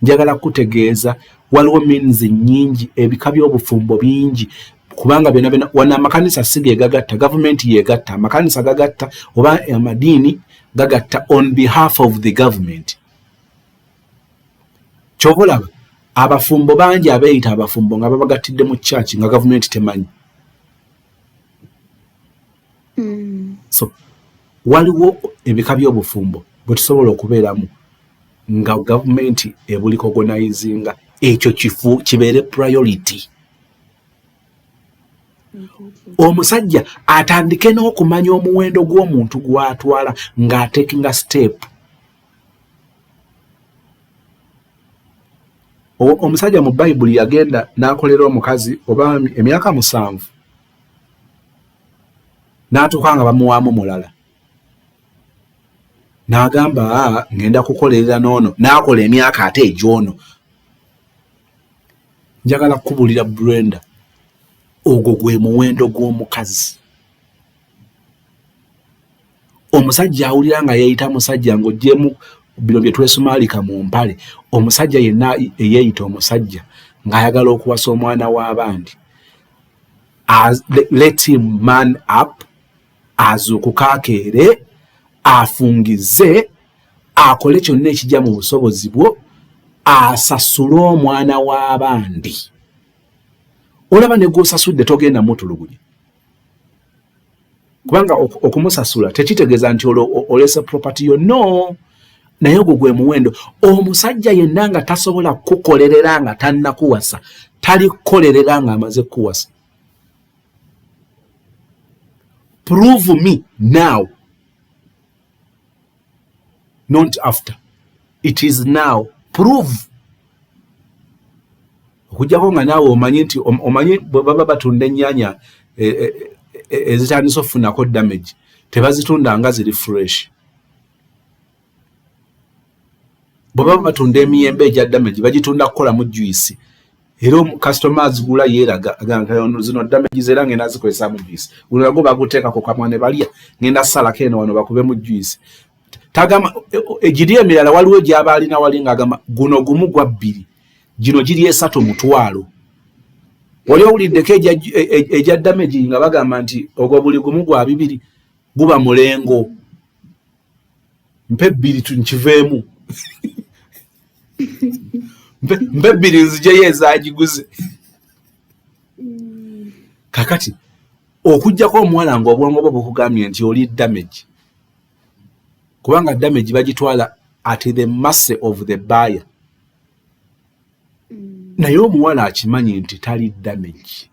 njagala kutegeeza waliwo means nnyingi, ebika by'obufumbo bingi, kubanga byonna byonna wano amakanisa si ge gagatta, gavumenti yegatta. Amakanisa gagatta oba amadiini gagatta on behalf of the government. Kyova olaba abafumbo bangi abeeyita abafumbo nga babagattidde mu church nga gavumenti temanyi. So waliwo ebika by'obufumbo bwe tusobola okubeeramu nga gavumenti eburecognizinga. Ekyo kifu kibeere priority. Omusajja atandike n'okumanya omuwendo gw'omuntu gw'atwala ng'atakinga step. Omusajja mu Bayibuli yagenda n'akolera omukazi oba emyaka 7, n'atuuka nga bamuwaamu mulala, n'agamba, "Aa, ngenda kukolerera n'ono." N'akola emyaka ate egy'ono. Njagala kukubulira Brenda, ogwo gwe muwendo gw'omukazi. Omusajja awulira nga yeeyita musajja, ng'oggyemu bino bye twesumaalika mu mpale, omusajja yenna eyeeyita omusajja ng'ayagala okuwasa omwana w'abandi, let him man up, azuukuke akeere, afungize, akole kyonna ekijja mu busobozi bwo, asasule omwana w'abandi. Olaba ne gw'osasudde togenda mutulugunya, kubanga okumusasula tekitegeeza nti olese property yo, no. Naye ogwo gwe muwendo. Omusajja yenna nga tasobola kukolerera nga tannakuwasa, tali kukolerera ng'amaze kukuwasa. Prove me now, not after. It is now. Prove. Okujjako nga naawe omanyi nti omanyi bwe baba batunda ennyaanya ezitandise okufunako damage, tebazitunda nga ziri fresh. Bwe baba batunda emiyembe egya damage, bagitunda kukolamu juice, era kasitoma azigula yeeraga zino damage era ngenda zikozesaamu juice. Guno nagwo baguteekako kamwa ne balya, ngenda salako eno wano bakubemu juice. Tagamba egiri emirala. Waliwo egyaba alina wali ng'agamba guno gumu gwa bbiri, gino giri esatu mutwalo. Wali owuliddeko egya damage nga bagamba nti ogwo buli gumu gwa bibiri guba mulengo, mpe ebbiri nkiveemu, mpe ebbiri nzijeyo ezagiguze. Kakati okugjako omuwala ng'obwongo bwo bukugambye nti oli damage, kubanga damage bagitwala at the mercy of the buyer. Naye omuwala akimanyi nti tali damage.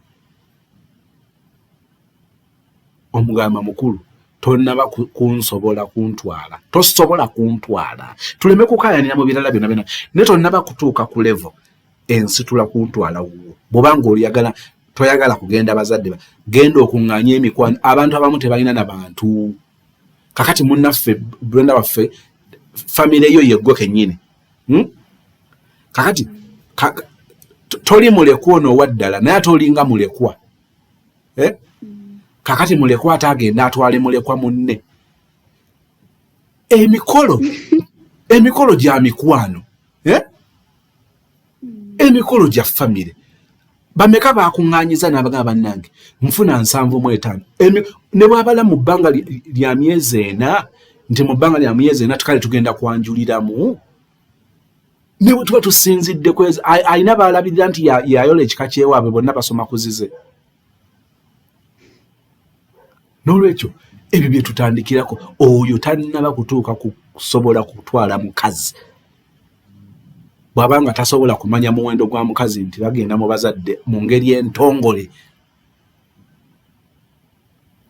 Omugamba mukulu tonnaba kunsobola kuntwala, tosobola kuntwala, tuleme kukayanira mu birala byonna byonna, naye tonnaba kutuuka ku level ensitula kuntwala wuwo. Bw'oba ng'oyagala toyagala kugenda bazadde ba genda okuŋŋaanya emikwano. Abantu abamu tebalina na bantu. Kakati munnaffe Brenda waffe famire yo yeggwe kennyini, Kakati toli mulekwa ono owa ddala, naye ate olinga mulekwa, eh? Kakati mulekwa ate agenda atwale mulekwa munne. Emikolo emikolo gya mikwano, eh? Emikolo gya famire bameka bakuŋŋaanyiza n'abagamba bannange nfuna 75 ne bwabala mu bbanga lya myezi 4 nti mu bbanga lya myezi 4 kale tugenda kwanjuliramu ne bwe tuba tusinzidde kwezi alina baalabirira nti yayola ekika kyewaabwe bonna basoma kuzize. N'olwekyo ebyo bye tutandikirako, oyo tannaba kutuuka kusobola kutwala mukazi. Bw'aba nga tasobola kumanya muwendo gwa mukazi nti bagenda mu bazadde mu ngeri entongole,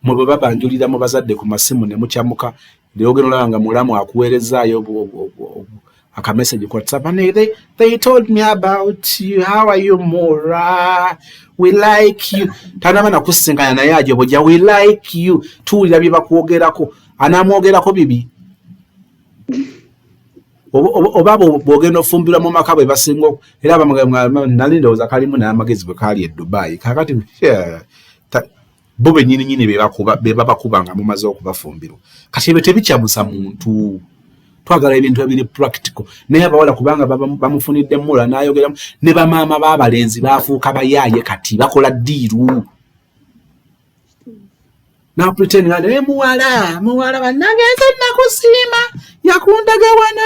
mwe bwe babanjulira mu bazadde ku masimu ne mukyamuka, leero ogenda olaba nga mulamu akuweerezaayo akamessage ku WhatsApp, and they told me about you, how are you Mura, we like you. Tanaba nakusisinkana naye ajoboja we like you, tuwulira bye bakwogerako, anaamwogerako bibi. Oba bw'ogenda ofumbirwa mu maka bwe basinga era nali ndowooza kalimu n'amagezi bwe kaali e Dubai. Kaakati bo bennyini nnyini be babakuba nga mumaze okubafumbirwa. Kati ebyo tebikyamusa muntu. Twagala ebintu ebiri practical. Naye abawala kubanga bamufunidde mula n'ayogeramu ne bamaama b'abalenzi baafuuka bayaaye kati bakola ddiiru. Now pretend nga naye muwala muwala bannange nze nakusiima yakundaga wana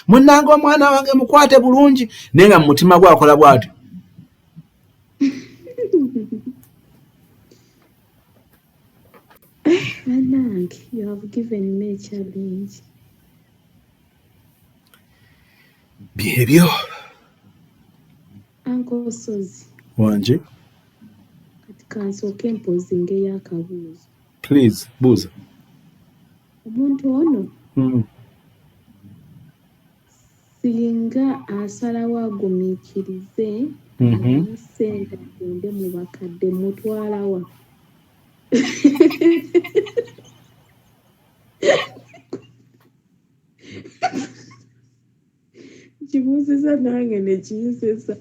munnange omwana wange mukwate bulungi, naye nga mu mutima gwe akola bw'atyo. Bannange, you have given me a challenge. Byebyo. Uncle Sozi. Wanje. Kati kansooke mpozinga ey'akabuuzo. Please, buuza. Omuntu ono singa asalawo agumiikirize ssente agende mu bakadde, mutwalawa? Kibuuziza nange ne kinsesa.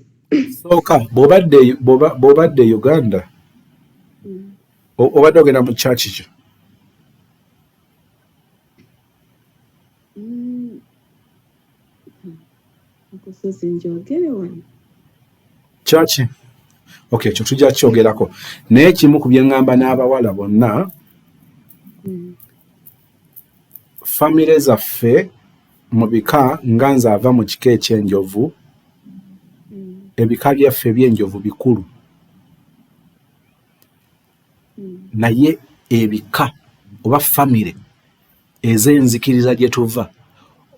Sooka bw'obadde Uganda obadde ogenda mu church ki? Nkusozi njogere wano. Church? Okay, ekyo tujja kukyogerako. Naye kimu ku bye ŋŋamba n'abawala bonna, famire zaffe mu bika nga nze ava mu kika eky'enjovu, ebika byaffe eby'enjovu bikulu. Naye ebika oba famire ez'enzikiriza gye tuva,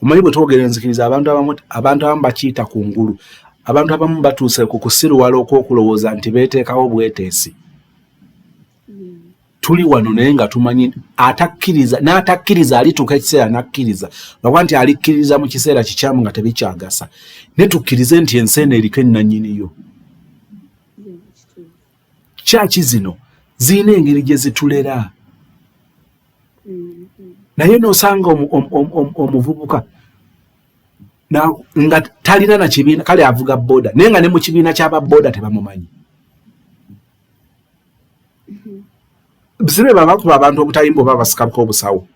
omanyi bwe twogera enzikiriza abantu abamu bakiyita ku ngulu, abantu abamu batuuse ku kusiruwala okw'okulowooza nti beeteekawo bweteesi. Tuli wano naye nga tumanyi atakkiriza n'atakkiriza alituuka ekiseera n'akkiriza, lwakuba nti alikkiriza mu kiseera kikyamu nga tebikyagasa. Naye tukkirize nti ensi eno eriko ennannyiniyo. Kyaki zino zirina engeri gye zitulera. Naye n'osanga omuvubuka nga talina na kibiina, kale avuga boda naye nga ne mu kibiina ky'aba boda tebamumanyi. Sibe babakuba abantu obutayimba oba basikako obusawo.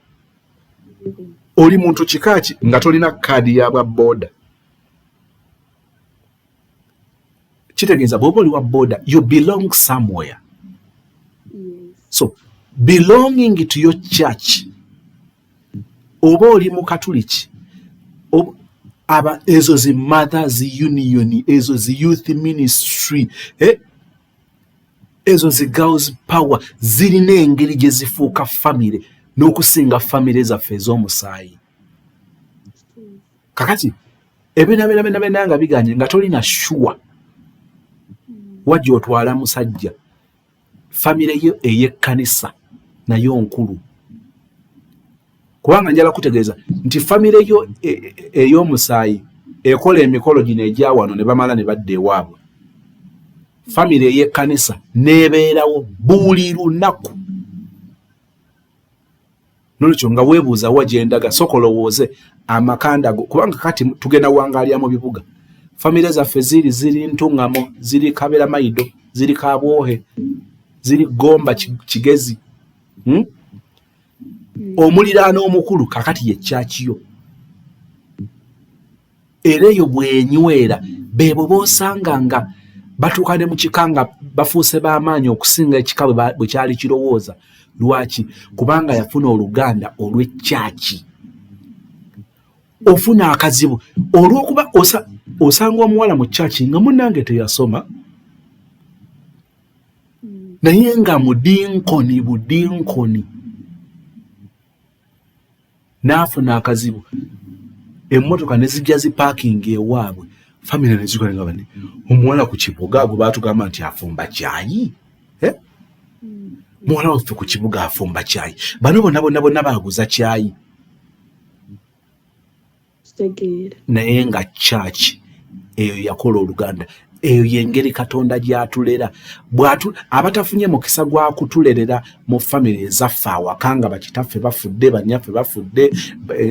Oli muntu kika ki nga tolina kaadi ya bwa boda? Kitegeeza bw'oba oli wa boda you belong somewhere. So belonging to your church, oba oli mu Katuliki, aba ezo zi mothers union, ezo zi youth ministry, ezo zi girls power zirina engeri gye zifuuka famire n'okusinga famire zaffe ez'omusaayi. Kakati ebina bina bina bina nga biganye nga tolina sure wajja otwala musajja, famire yo ey'ekkanisa nayo nkulu, kubanga njala kutegeeza nti famire yo ey'omusaayi ekola emikolo gino egya wano ne bamala ne badda ewaabwe. Famire ey'ekkanisa n'ebeerawo buli lunaku. Nolwekyo nga weebuuza wa gyendaga, sooka olowooze amakanda go, kubanga kati tugenda wangaalira mu bibuga. Famire zaffe ziri Ntungamo, ziri Kaberamaido, ziri Kabwohe, ziri Gomba, Kigezi, Omuliraano omukulu kakati ye kyakiyo, era eyo bwenywera beebo b'osanga nga batuuka ne mu kika nga bafuuse b'amaanyi okusinga ekika bwe kyali kirowooza. Lwaki? Kubanga yafuna oluganda olw'ekyaki. Ofuna akazibu olw'okuba osanga omuwala mu kyaki nga munnange teyasoma, naye nga mudinkoni budinkoni, n'afuna akazibu, emmotoka ne zijja zipaakinga ewaabwe, famire ne zikola nga bane omuwala ku kibuga gwe baatugamba nti afumba kyayi, eh? Muwala waffe ku kibuga afumba kyayi, bano bonna bonna bonna baaguza kyayi. Kitegeera. Naye nga church eyo yakola oluganda. Eyo yengeri Katonda gy'atulera. Bw'atu abatafunye mukisa gwa kutulerera mu famire ezaffe awaka, nga bakitaffe bafudde, bannyaffe bafudde,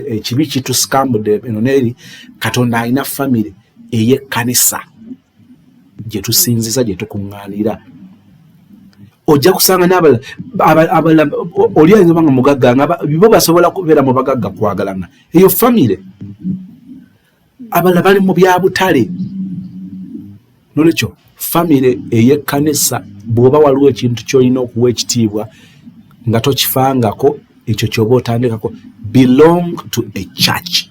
ekibi kitusikambudde eno n'eri, Katonda alina famire ey'ekkanisa gye tusinziza, gye tukuŋŋaanira. Ojja kusanga n'abalala abalala, oli ayinza oba nga mugagga, nga bo basobola kubeera mu bagagga kwagalana eyo famire. Abalala bali mu byabutale. Nolwekyo famire ey'ekkanisa, bw'oba waliwo ekintu ky'olina okuwa ekitiibwa nga tokifangako, ekyo ky'oba otandikako, belong to a church,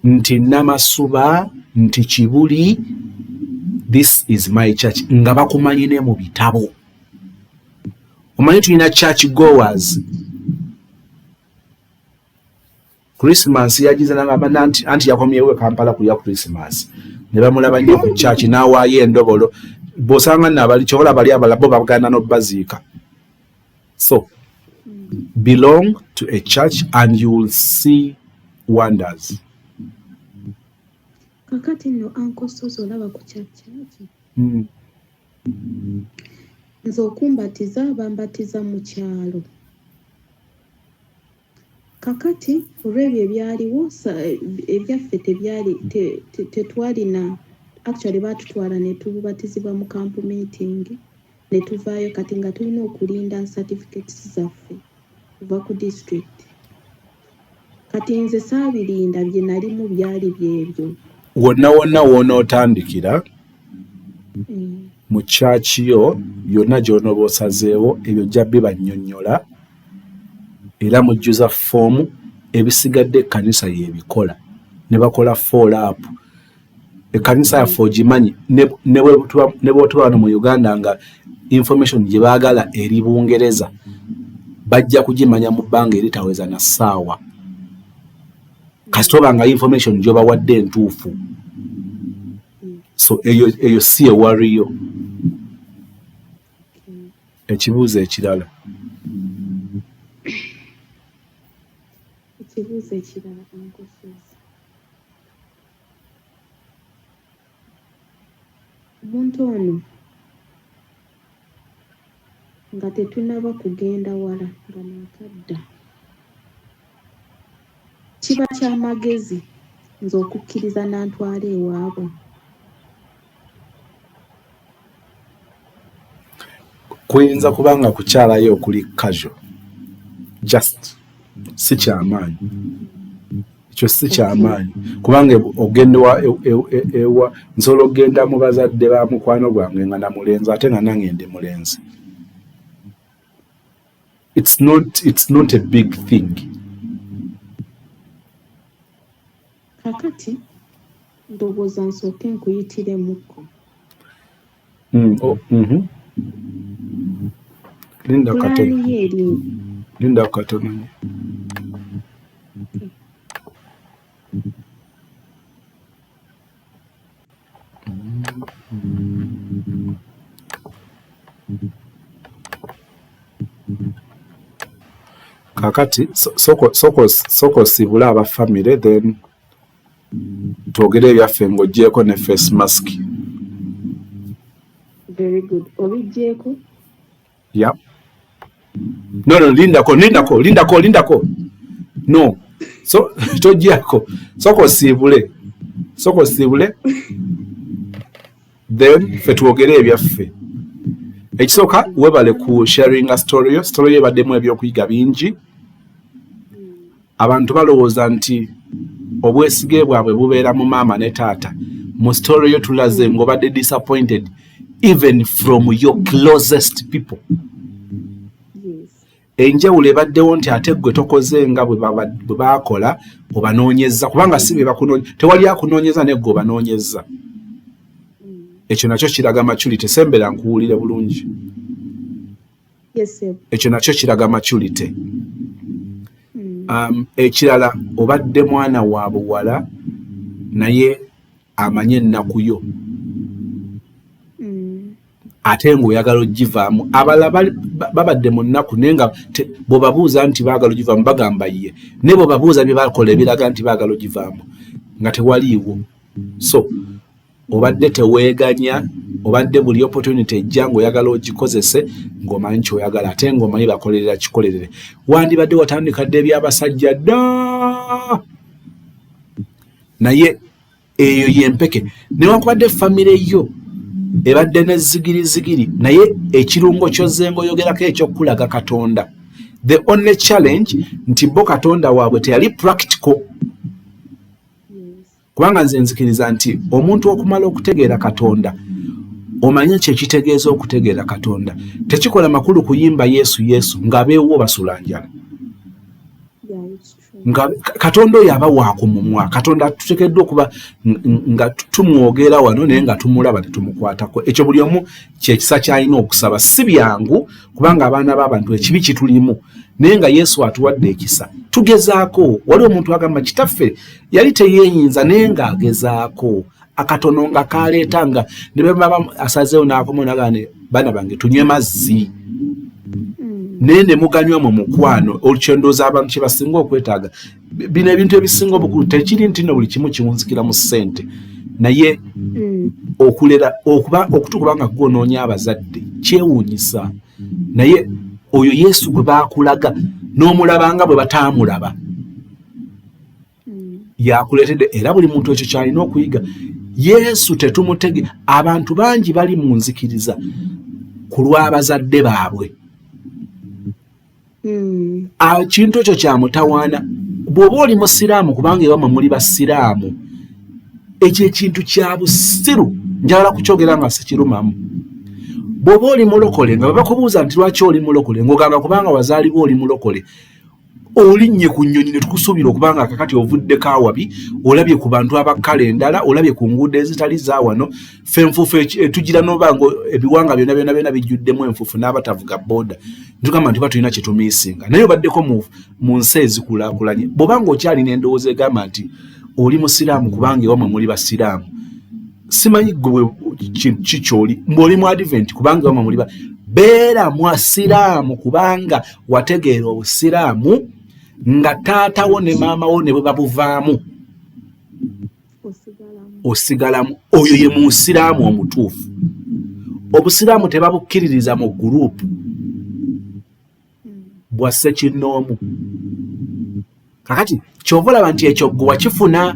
nti Namasuba, nti Kibuli, this is my church, nga bakumanyi ne mu bitabo. Omanyi tulina church goers. Christmas yagize nagamba nti anti yakomyewo e Kampala kulya Christmas, ne bamulaba nnyo ku church n'awaayo endobolo. Bw'osanga nno abali kyobola bali abalala bo baganda n'obbaziika. So belong to a church and you will see wonders. Kakati nno, Uncle Sozi, olaba ku kya church, nze okumbatiza bambatiza mu kyalo. Kakati olw'ebyo ebyaliwo, ebyaffe tebyali tetwalina. Actually baatutwala ne tubatizibwa mu camp meeting ne tuvaayo. Kati nga tulina okulinda certificates zaffe kuva ku district. Kati nze saabirinda, bye nalimu byali byebyo. Wonna wonna w'onootandikira mu church yo yonna gy'onooba osazeewo, ebyo ojja bibannyonnyola era mujjuza foomu. Ebisigadde ekkanisa y'ebikola ne bakola follow up. Ekkanisa yaffe ogimanyi, ne bw'otuba wano mu Uganda nga information gye baagala eri Bungereza, bajja kugimanya mu bbanga eritaweza na ssaawa, kasita oba nga information gy'obawadde entuufu. So eyo si ewariyo. Ekibuuzo ekirala? Ekibuuzo ekirala, Uncle Sozi, omuntu ono nga tetunaba kugenda wala, nga naakadda, kiba kyamagezi nze okukkiriza nantwala ewaabwe? Kuyinza kuba nga kukyalayo okuli casual, just si kyamaanyi. Ekyo si kyamaanyi, kubanga ogenda ewa nsobola okugenda mu bazadde ba mukwano gwange nga namulenzi, ate nga nange ndi mulenzi. It's not a big thing. Kakati ndowooza nsooke nkuyitiremuko. Oh. Linda katono. Pulaani ye eri Linda katono. Kakati sooka osiibule aba famire, then twogere ebyaffe ng'oggyeeko ne face mask. Very good. Obiggyeko? Yeah. No, lindako, lindako, lindako, lindako. No. So togyako. Sooka osiibule. Sooka osiibule. Then ffe twogere ebyaffe. Ekisooka, webale ku sharinga story yo. Story yo ebaddemu ebyokuyiga bingi. Abantu balowooza nti obwesige bwabwe bubeera mu maama ne taata. Mu story yo tulaze ng'obadde disappointed even from your closest people. Enjawulo ebaddewo nti ate ggwe tokoze nga bwe baakola, obanoonyezza, kubanga si be bakunoonya, tewali akunoonyeza, naye ggwe obanoonyezza. Ekyo nakyo kiraga maturity. Sembera nkuwulire bulungi. Yes, sir. Ekyo nakyo kiraga maturity. Ekirala, obadde mwana wa buwala naye amanye ennaku yo ate ng'oyagala ogivaamu. Abalala babadde mu nnaku naye nga bw'obabuuza nti baagala ogivaamu, bagamba ye, naye bw'obabuuza bye bakola ebiraga nti baagala ogivaamu, nga tewaliiwo. So obadde teweeganya, obadde buli opportunity ejja ng'oyagala ogikozese, ng'omanyi kyoyagala ate ng'omanyi bakolerera kikolerere. Wandibadde watandika dda ebyabasajja dda, naye eyo yempeke. Newankubadde famire yo ebadde ne zigirizigiri, naye ekirungo kyozzenga oyogerako ekyokulaga Katonda, the only challenge nti bo Katonda waabwe teyali practical. Kubanga nze nzikiriza nti omuntu okumala okutegeera Katonda, omanye kyekitegeeza okutegeera Katonda, tekikola makulu kuyimba Yesu Yesu ng'abeewo basula njala. Yeah, it's true. Nga Katonda oyo aba waakumumwa. Katonda tuteekeddwa okuba nga tumwogera wano naye nga tumulaba, tetumukwatako. Ekyo buli omu kyekisa kyalina okusaba. Si byangu kubanga abaana b'abantu ekibi kitulimu, naye nga Yesu atuwadde ekisa, tugezaako. Wali omuntu agamba kitaffe yali teyeyinza, naye ng'agezaako akatono nga kaleeta nga ne bwe baba asazeewo n'akomawo n'agamba ne baana bange tunywe mazzi, naye ne muganywa mu mukwano. Olwo ndowooza abantu kye basinga okwetaaga. Bino ebintu ebisinga obukulu, tekiri nti nno buli kimu kiwunzikira mu ssente, naye okulera okuba okutukuba nga gwonoonya abazadde kyewuunyisa, naye oyo Yesu gwe baakulaga n'omulaba nga bwe bataamulaba yakuleetedde. Era buli muntu ekyo kyalina okuyiga. Yesu tetumutege. Abantu bangi bali mu nzikiriza ku lw'abazadde baabwe. Ekintu ekyo kyamutawaana. Bw'oba oli musiraamu kubanga ewammwe muli basiraamu, ekyo ekintu kya busiru, njagala kukyogera nga sikirumamu. Bw'oba oli mulokole nga bwe bakubuuza nti lwaki oli mulokole, ng'ogamba kubanga wazaalibwa oli mulokole, olinnye ku nnyonyi ne tukusuubira okubanga kakati ovuddeko awabi, olabye ku bantu abakkala endala, olabye ku nguudo ezitali za wano. Ffe enfuufu etugira noba nga ebiwanga byonna byonna byonna bijjuddemu enfuufu n'abatavuga booda, ntugamba nti ba tulina kye tumiisinga. Naye obaddeko mu nsi ezikulaakulanye, bw'oba ng'okyalina endowooza egamba nti oli musiraamu kubanga ewammwe muli basiraamu, simanyi gwe kikyoli mbw'oli mu Advent kubanga ewammwe muli ba, beera mwasiraamu kubanga wategeera obusiraamu nga taatawo ne maama wo ne bwe babuvaamu osigalamu. Osigalamu. Oyo ye musiraamu omutuufu. Obusiraamu tebabukkiririza mu gurupu bwa ssekinnoomu. Kakati kyova olaba nti ekyo gwe wakifuna.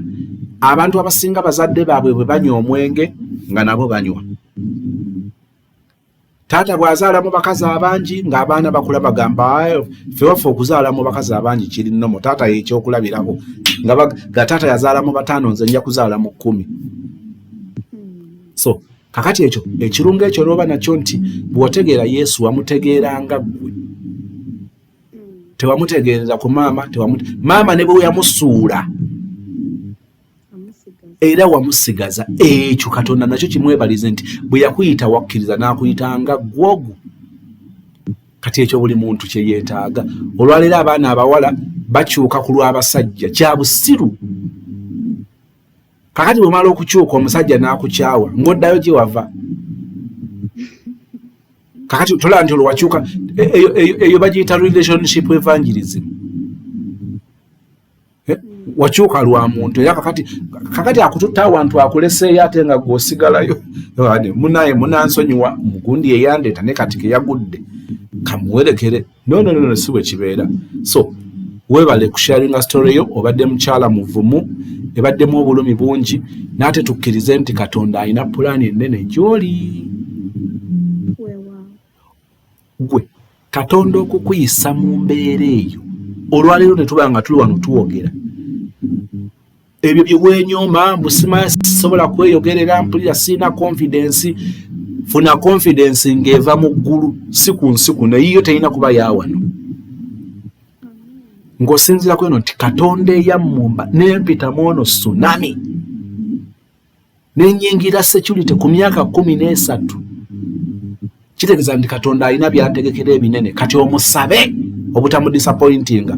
Abantu abasinga bazadde baabwe bwe banywa omwenge nga nabo banywa. Taata bw'azaala mu bakazi abangi ng'abaana bakula bagamba, "Ayo, ffe waffe okuzaala mu bakazi abangi kiri normal, taata yekyokulabirako nga taata yazaala mu bataano, nze nja kuzaala mu 10." So kakati ekyo ekirungo ekyo lwoba nakyo nti bw'otegeera Yesu, wamutegeeranga ggwe, tewamutegeerera ku maama, maama ne bwe yamusuula Amusigaza. Era wamusigaza. Ekyo Katonda nakyo kimwebalize nti bwe yakuyita wakkiriza n'akuyitanga ggwogu. Kati ekyo buli muntu kye yeetaaga. Olwaleero abaana abawala bakyuka ku lw'abasajja, kya busiru. Kakati bwemala okukyuka omusajja n'akukyawa, ng'oddayo gye wava. Kakati tolaba nti olwo wakyuka, eyo bagiyita relationship evangelism. Wakyuka lwa muntu era kakati kakati akututte awantu akuleseeyo ate nga gweosigalayo. Munaye munansonyiwa, mugundi eyandeeta ne kati keyagudde kamuwerekere. No, no, no, no, si bwe kibeera. So weebale kusharinga story yo. Obadde mukyala muvumu, ebaddemu obulumi bungi, n'ate tukkirize nti Katonda alina pulaani ennene gy'oli. Gwe Katonda okukuyisa mu mbeera eyo olwaleero ne tuba nga tuli wano tuwogera ebyo bye weenyooma, mbu simanya sisobola kweyogerera, mpulira sirina confidence. Funa confidence ng'eva mu ggulu, si ku nsi kuno. Eyiyo terina kuba yawano, ng'osinziira ku eno nti Katonda eyammumba nempita mu ono tsunami nenyingira security ku myaka 13, kitegeeza nti Katonda alina byategekera ebinene. Kati omusabe obutamudisappointinga,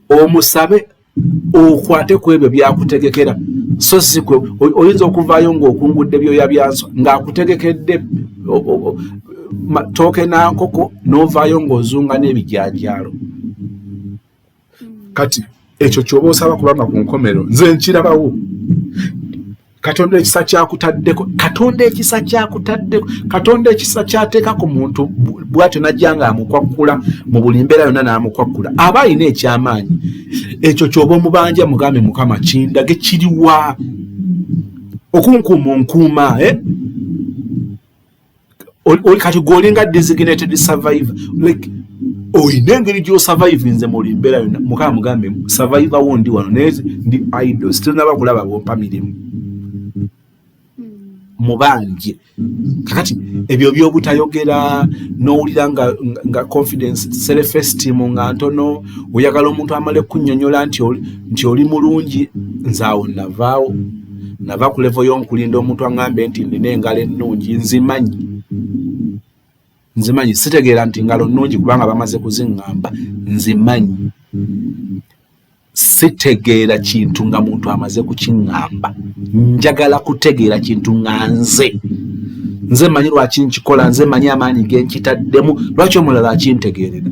omusabe okwate ku ebyo byakutegekera, so si kwe oyinza okuvaayo ng'okungudde byoya byanswa ng'akutegekedde tooke na nkoko, n'ovaayo ng'ozunga n'ebijanjaalo. Kati ekyo kyoba osaba, kubanga ku nkomero nze nkirabawo Katonda ekisa kyakutaddeko, Katonda ekisa kyakutaddeko, Katonda ekisa kyateeka ku muntu bw'atyo najja nga amukwakkula mu buli mbeera yonna n'amukwakkula, aba alina ekyamaanyi. Ekyo kyoba omubanja, mugambe, "Mukama, kindage kiriwa okunkuuma onkuuma, eh? Kati gweolinga designated survivor, like oyina engeri gy'osurvivinze mu buli mbeera yonna. Mukama mugambe, "Survivor wo ndi wano, naye ndi idle, sitinaba kulaba bwompa mirimu." Mubanje kakati ebyo byobutayogera n'owulira nga confidence, self esteem nga ntono, oyagala omuntu amale kunnyonnyola nti oli mulungi. Nze awo navaawo, nava ku level y'onkulinda omuntu aŋŋambe nti nina engalo ennungi. Nzimanyi, nzimanyi, sitegeera nti ngalo nnungi kubanga bamaze kuziŋŋamba. Nzimanyi, sitegeera kintu nga muntu amaze kukiŋŋamba. Njagala kutegeera kintu nga nze nze manyi lwaki nkikola, nze manyi amaanyi ge nkitaddemu, lwaki omulala akintegeerera?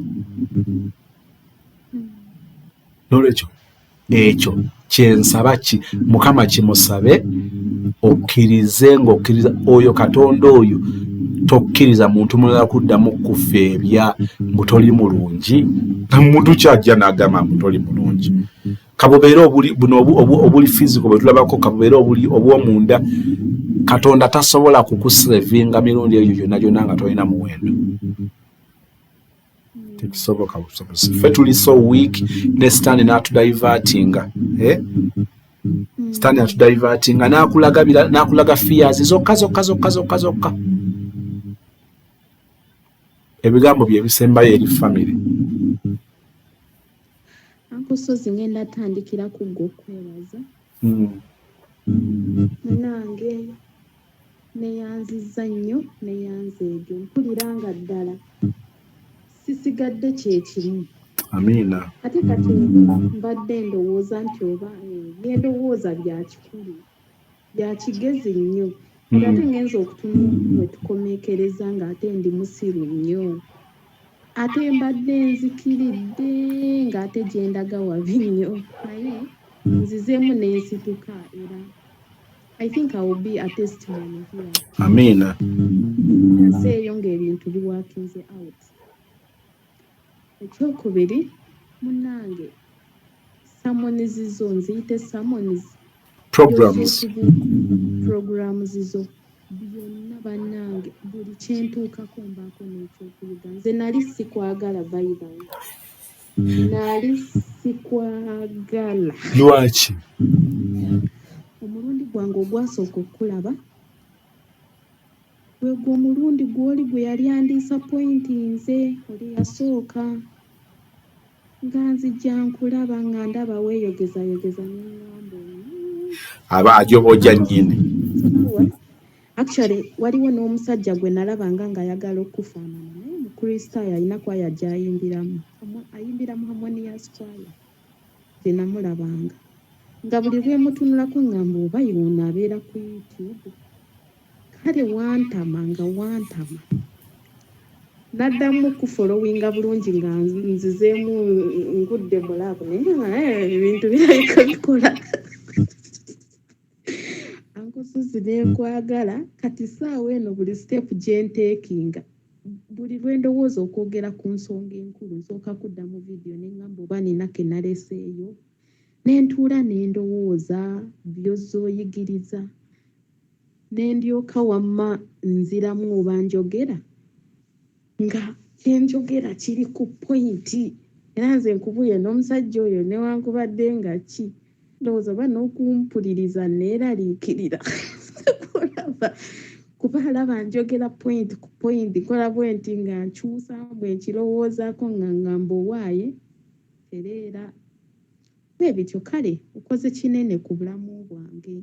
Nolwekyo ekyo kyensaba ki Mukama kimusabe, okkirize ng'okkiriza oyo Katonda oyo. Tokkiriza muntu mulala kuddamu kufeebya mbu toli mulungi. Muntu kyajja n'agamba mbu toli mulungi, kabubeere obuli buno obuli physical bwe tulabako, kabubeere obuli obw'omunda, Katonda tasobola kukusavinga mirundi egyo gyonna gyonna nga tolina muwendo. Tekisoboka busobozi. Ffe tuli so weak, ne Sitaani n'atudivertinga, eh? Sitaani atudivertinga n'akulaga fears zokka zokka zokka zokka zokka. Ebigambo bye bisembayo eri family? Uncle Sozi, ngenda tandikira ku ggwe okwebaza. Munange, neyanzizza nnyo, neyanza egyo mpulira nga ddala sisigadde kyekimu. Amiina. Ate kati mbadde ndowooza nti oba byendowooza bya kikulu, bya kigezi nnyo. Kati ate ngenza okutunula we tukomekereza ng'ate ndi musiru nnyo, ate mbadde nzikiridde ng'ate gye ndaga wabi nnyo, naye nzizeemu n'ensituka era I think I will be a testimony here. Amiina. Nseeyo ng'ebintu biworkinze out. Ekyokubiri, munnange, sermons zo, nziyite sermons, programs, programs zo byonna, bannange, buli kyentuukako mbaako n'ekyokuyiga. Nze nali sikwagala, by the way, nali sikwagala. Lwaki? Omulundi gwange ogwasooka okukulaba gwegwo omulundi gwoli gwe yali andisappointinze, oli yasooka nga nzija nkulaba nga ndaba weeyogezayogeza neŋŋamba, Aba ajoboja nnyini. Actually, waliwo n'omusajja gwe nalabanga ng'ayagala okufaanana, naye Mukristaayo, alina kwaya gy'ayimbiramu, ayimbira mu Harmonious Choir gye namulabanga, nga buli lwe mutunulako ŋŋamba oba yono abeera ku YouTube. Kale wantama nga wantama. Naddamu kufollowinga bulungi nga nzizeemu ngudde mu love, naye nga ebintu birabika bikola. Uncle Suzi, nenkwagala. Kati saawa eno buli step gye nteekinga, buli lwe ndowooza okwogera ku nsonga enkulu, nsooka kudda mu vidiyo ne ŋŋamba oba nina ke naleseeyo, ne ntuula ne ndowooza by'ozooyigiriza, ne ndyoka wamma nziramu oba njogera nga kyenjogera kiri ku point. Era nze nkubuye n'omusajja oyo, newankubadde nga ki ndowooza oba n'okumpuliriza neeraliikirira, olaba kuba alaba njogera point ku point, nkola bwenti nga nkyusa bwe nkirowoozaako nga ngamba owaaye tereera bwe bityo. Kale okoze kinene ku bulamu bwange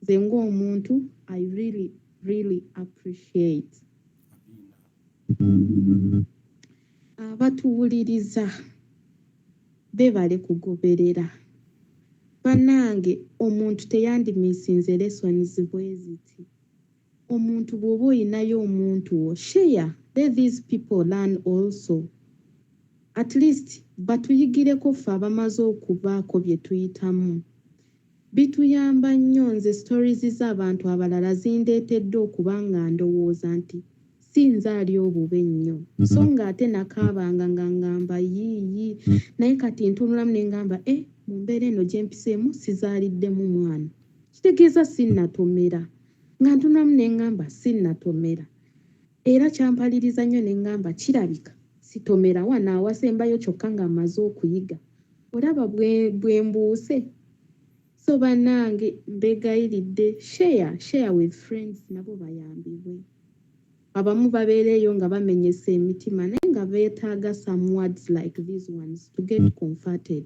nze ng'omuntu. I really, really appreciate. Abatuwuliriza bebale kugoberera. Bannange, omuntu teyandimisinze lessons bwe ziti. Omuntu bw'oba oyinayo omuntu wo, share, let these people learn also, at least batuyigireko ffe abamaze okubaako bye tuyitamu. Bituyamba nnyo. Nze stories z'abantu abalala zindeetedde okuba nga ndowooza nti si nze ali obubi ennyo, so nga ate nakaabanga nga ngamba yiiyi, naye kati ntunulamu ne ngamba e mu mbeera eno gye mpiseemu sizaaliddemu mwana, kitegeeza sinnatomera. Nga ntunulamu ne ngamba sinnatomera, era kyampaliriza nnyo ne ngamba kirabika sitomera wano awasembayo kyokka nga mmaze okuyiga. Olaba bwe mbuuse. So bannange, mbegayiridde, share, share with friends, nabo bayambibwe. Abamu babeera eyo nga bamenyesa emitima, naye nga beetaaga some words like these ones to get comforted.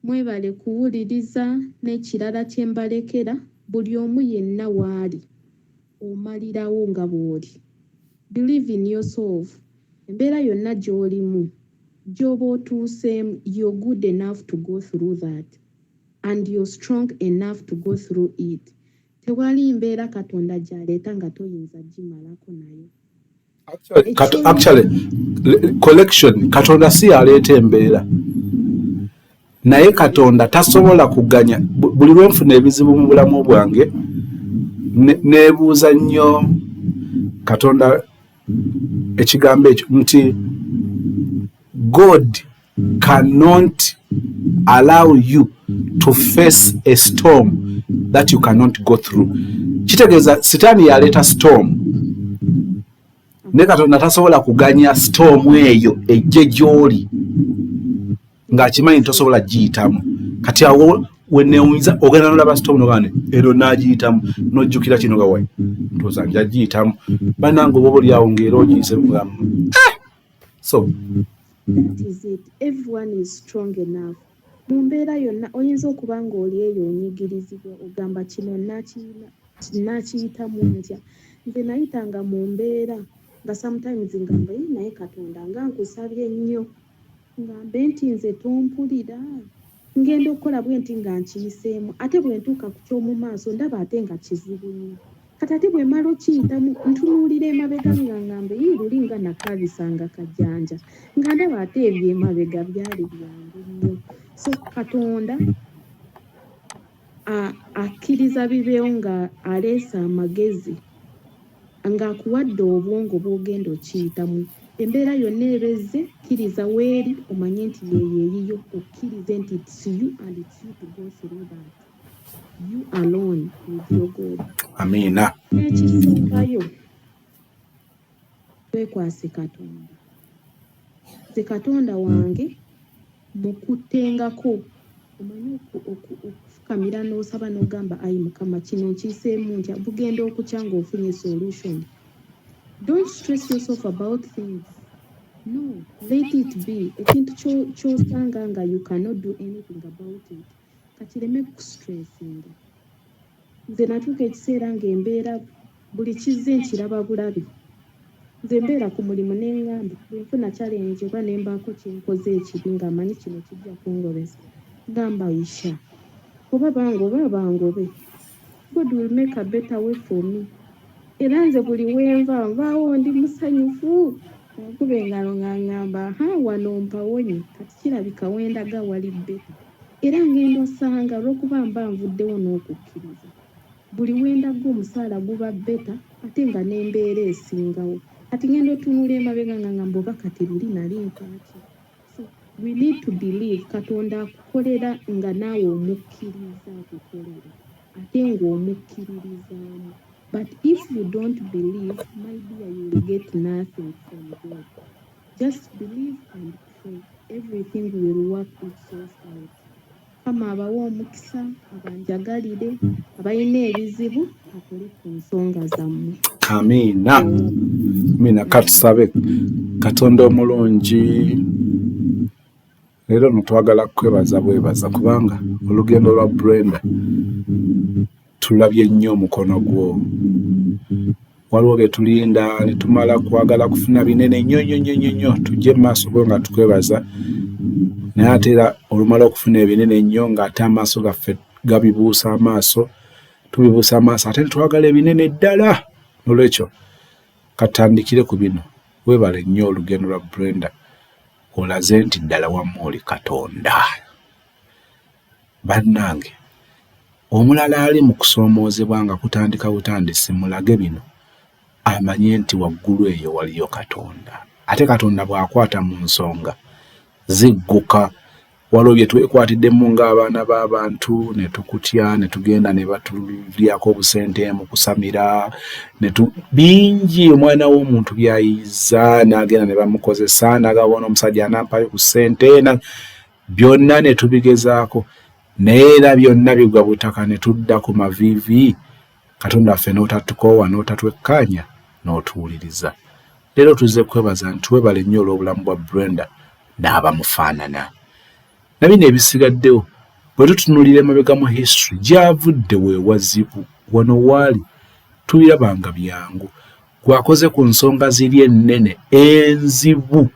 Mwebale kuwuliriza. N'ekirala kye mbalekera, buli omu yenna waali omalirawo nga bw'oli, believe in yourself. Embeera yonna gy'olimu, gy'oba otuuseemu, you're good enough to go through that and you're strong enough to go through it. Tewali mbeera Katonda gy'aleeta nga toyinza gimalako nayo. Actually, correction, Katonda si yaleeta embeera, naye Katonda tasobola kuganya. Buli lwenfuna ebizibu mu bulamu bwange, neebuuza nnyo Katonda ekigambo ekyo nti God cannot allow you to face a storm that you cannot go through. Kitegeeza Sitaani yaleeta storm, ne Katonda tasobola kuganya storm eyo ejje gy'oli ng'akimanyi tosobola giyitamu. Kati awo wenewunza ogenda nolaba storm nogamba eno nagiyitamu, nojjukira kino nga wai ntoza nja giyitamu. Bannange, oba oliawo ng'era ogiyise mugamba so. That is it. Everyone is strong enough mu mbeera yonna. Oyinza okuba ng'oli eyo onyigirizibwa, ogamba kino nakiyitamu ntya? Nze nayitanga mu mbeera nga sometimes ngamba, "Ye, naye Katonda nga nkusabye nnyo," ngambe nti nze tompulira, ngenda okukola bwe nti nga nkiyiseemu, ate bwe ntuuka ku ky'omu maaso ndaba ate nga kizibu nnyo. Kati ate bwe mala okiyitamu, ntunuulira emabega nga ngambe, "Yii, luli nga nakaabisanga kajjanja," nga ndaba ate ebyemabega byali byangu nnyo. So Katonda akkiriza bibeewo nga aleese amagezi, ng'akuwadde obwongo bw'ogenda okiyitamu. Embeera yonna ebezze, kkiriza weeri, omanye nti yeeyo eyiyo, okkirize nti it's you and it's you to go through that, you alone with your God. Amiina. N'ekisembayo, twekwase Katonda. Nze Katonda wange mukuttengako. Omanyi okufukamira n'osaba n'ogamba, "Ayi Mukama, kino nkiyiseemu ntya?" Bugenda okukya ng'ofunye solution. Don't stress yourself about things. No, let it be. Ekintu ky'osanga nga you cannot do anything about it, kakireme kustressinga. Nze natuuka ekiseera ng'embeera buli kizze nkiraba bulabi. Nze mbeera ku mulimu ne ŋŋamba bwe nfuna challenge oba ne mbaako kye nkoze ekibi nga mmanyi kino kijja kungobesa, ngamba isha oba bangobe, abangobe, God will make a better way for me. Era nze buli wenva nvaawo ndi musanyufu, nkuba engalo nga ngamba, ha, wano mpawonye, kati kirabika wendaga wali better. Era ngenda osanga olw'okuba mba nvuddewo n'okukkiriza, buli wendaga omusaala guba better, ate nga n'embeera esingawo. Kati ngenda otunula emabega nga ngamba, oba kati luli nali nkwaki? So we need to believe. Katonda akukolera nga naawe omukkiriza akukolera, ate ng'omukkiririzaamu. But if you don't believe, my dear, you will get nothing from God. Just believe and pray, everything will work itself out. Kama abawe omukisa, abanjagalire, abalina ebizibu akole ku nsonga zammwe. Amiina, amiina. Katusabe. Katonda omulungi, leero no twagala kwebaza bwebaza kubanga olugendo lwa Brenda tulabye nnyo omukono gwo. Waliwo bye tulinda ne tumala kwagala kufuna binene nnyo nnyo nnyo nnyo nnyo, tujje mu maaso go nga tukwebaza, naye ate era olumala okufuna ebinene ennyo ng'ate amaaso gaffe gabibuusa amaaso, tubibuusa amaaso, ate netwagala ebinene ddala. Nolwekyo katandikire ku bino. Weebale nnyo olugendo lwa Brenda, olaze nti ddala wamma oli Katonda. Bannange, omulala ali mu kusoomoozebwa nga kutandika butandisi, mulage bino amanye nti waggulu eyo waliyo Katonda, ate Katonda bw'akwata mu nsonga zigguka. Waliwo bye twekwatiddemu ng'abaana b'abantu ne tukutya ne tugenda ne batulyako obusente mu kusamira, bingi omwana w'omuntu by'ayiza n'agenda ne bamukozesa n'agabona omusajja anampayo ku ssente, byonna ne tubigezaako, naye era byonna bigwa butaka ne tudda ku maviivi. Katonda waffe, n'otatukoowa, n'otatwekkaanya, n'otuwuliriza. Leero tuzze kwebaza nti webale nnyo olw'obulamu bwa Brenda n'abamufaanana na bino ebisigaddewo. Bwe tutunuulira emabega mu history gy'avudde, weewazibu wano waali tubiraba nga byangu. Gwakoze ku nsonga ziri ennene enzibu,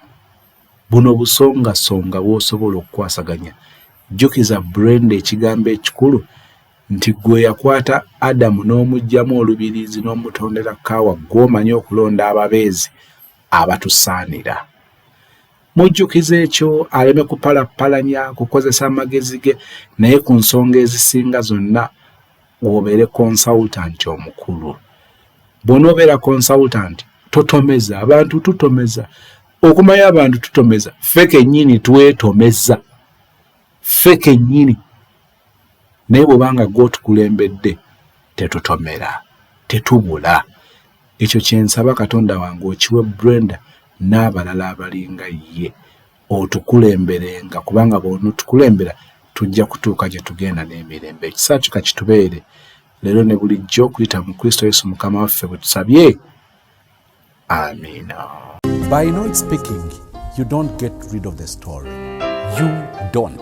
buno busongasonga bw'osobola okukwasaganya. Jjukiza Brenda ekigambo ekikulu nti gwe yakwata Adamu n'omuggyamu olubiriizi n'omutondera Kaawa, gw'omanyi okulonda ababeezi abatusaanira. Mujjukiza ekyo aleme kupalappalanya kukozesa amagezi ge, naye ku nsonga ezisinga zonna obeere consultant omukulu. Bw'onoobeera consultant, totomeza abantu. Tutomeza okumanya abantu, tutomeza ffe kennyini, twetomeza ffe kennyini, naye bw'obanga gw'otukulembedde tetutomera, tetubula. Ekyo kyensaba, Katonda wange, okiwe Brenda n'abalala abalinga ye, otukulemberenga, kubanga bw'onootukulembera tujja kutuuka gye tugenda n'emirembe. Ekisa kyo kakitubeere leero ne bulijjo, okuyita mu Kristo Yesu Mukama waffe bwe tusabye, amiina. By not speaking, you don't get rid of the story. You don't.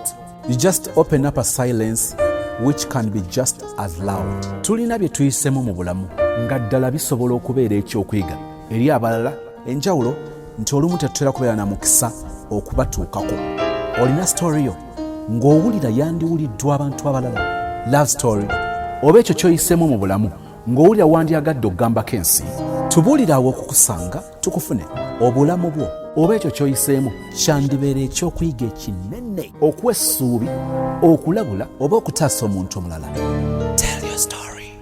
You just open up a silence which can be just as loud. Tulina bye tuyisemu mu bulamu nga ddala bisobola okubeera ekyokuyiga eri abalala. Enjawulo nti olumu tetutera kubeera na mukisa okubatuukako. Olina story yo ng'owulira yandiwuliddwa abantu abalala, love story oba ekyo ky'oyiseemu mu bulamu ng'owulira wandyagadde okugambako ensi, tubuulire awo okukusanga tukufune. Obulamu bwo oba ekyo ky'oyiseemu kyandibeera ekyokuyiga ekinene, okuwa essuubi, okulabula oba okutaasa omuntu omulala. Tell your story.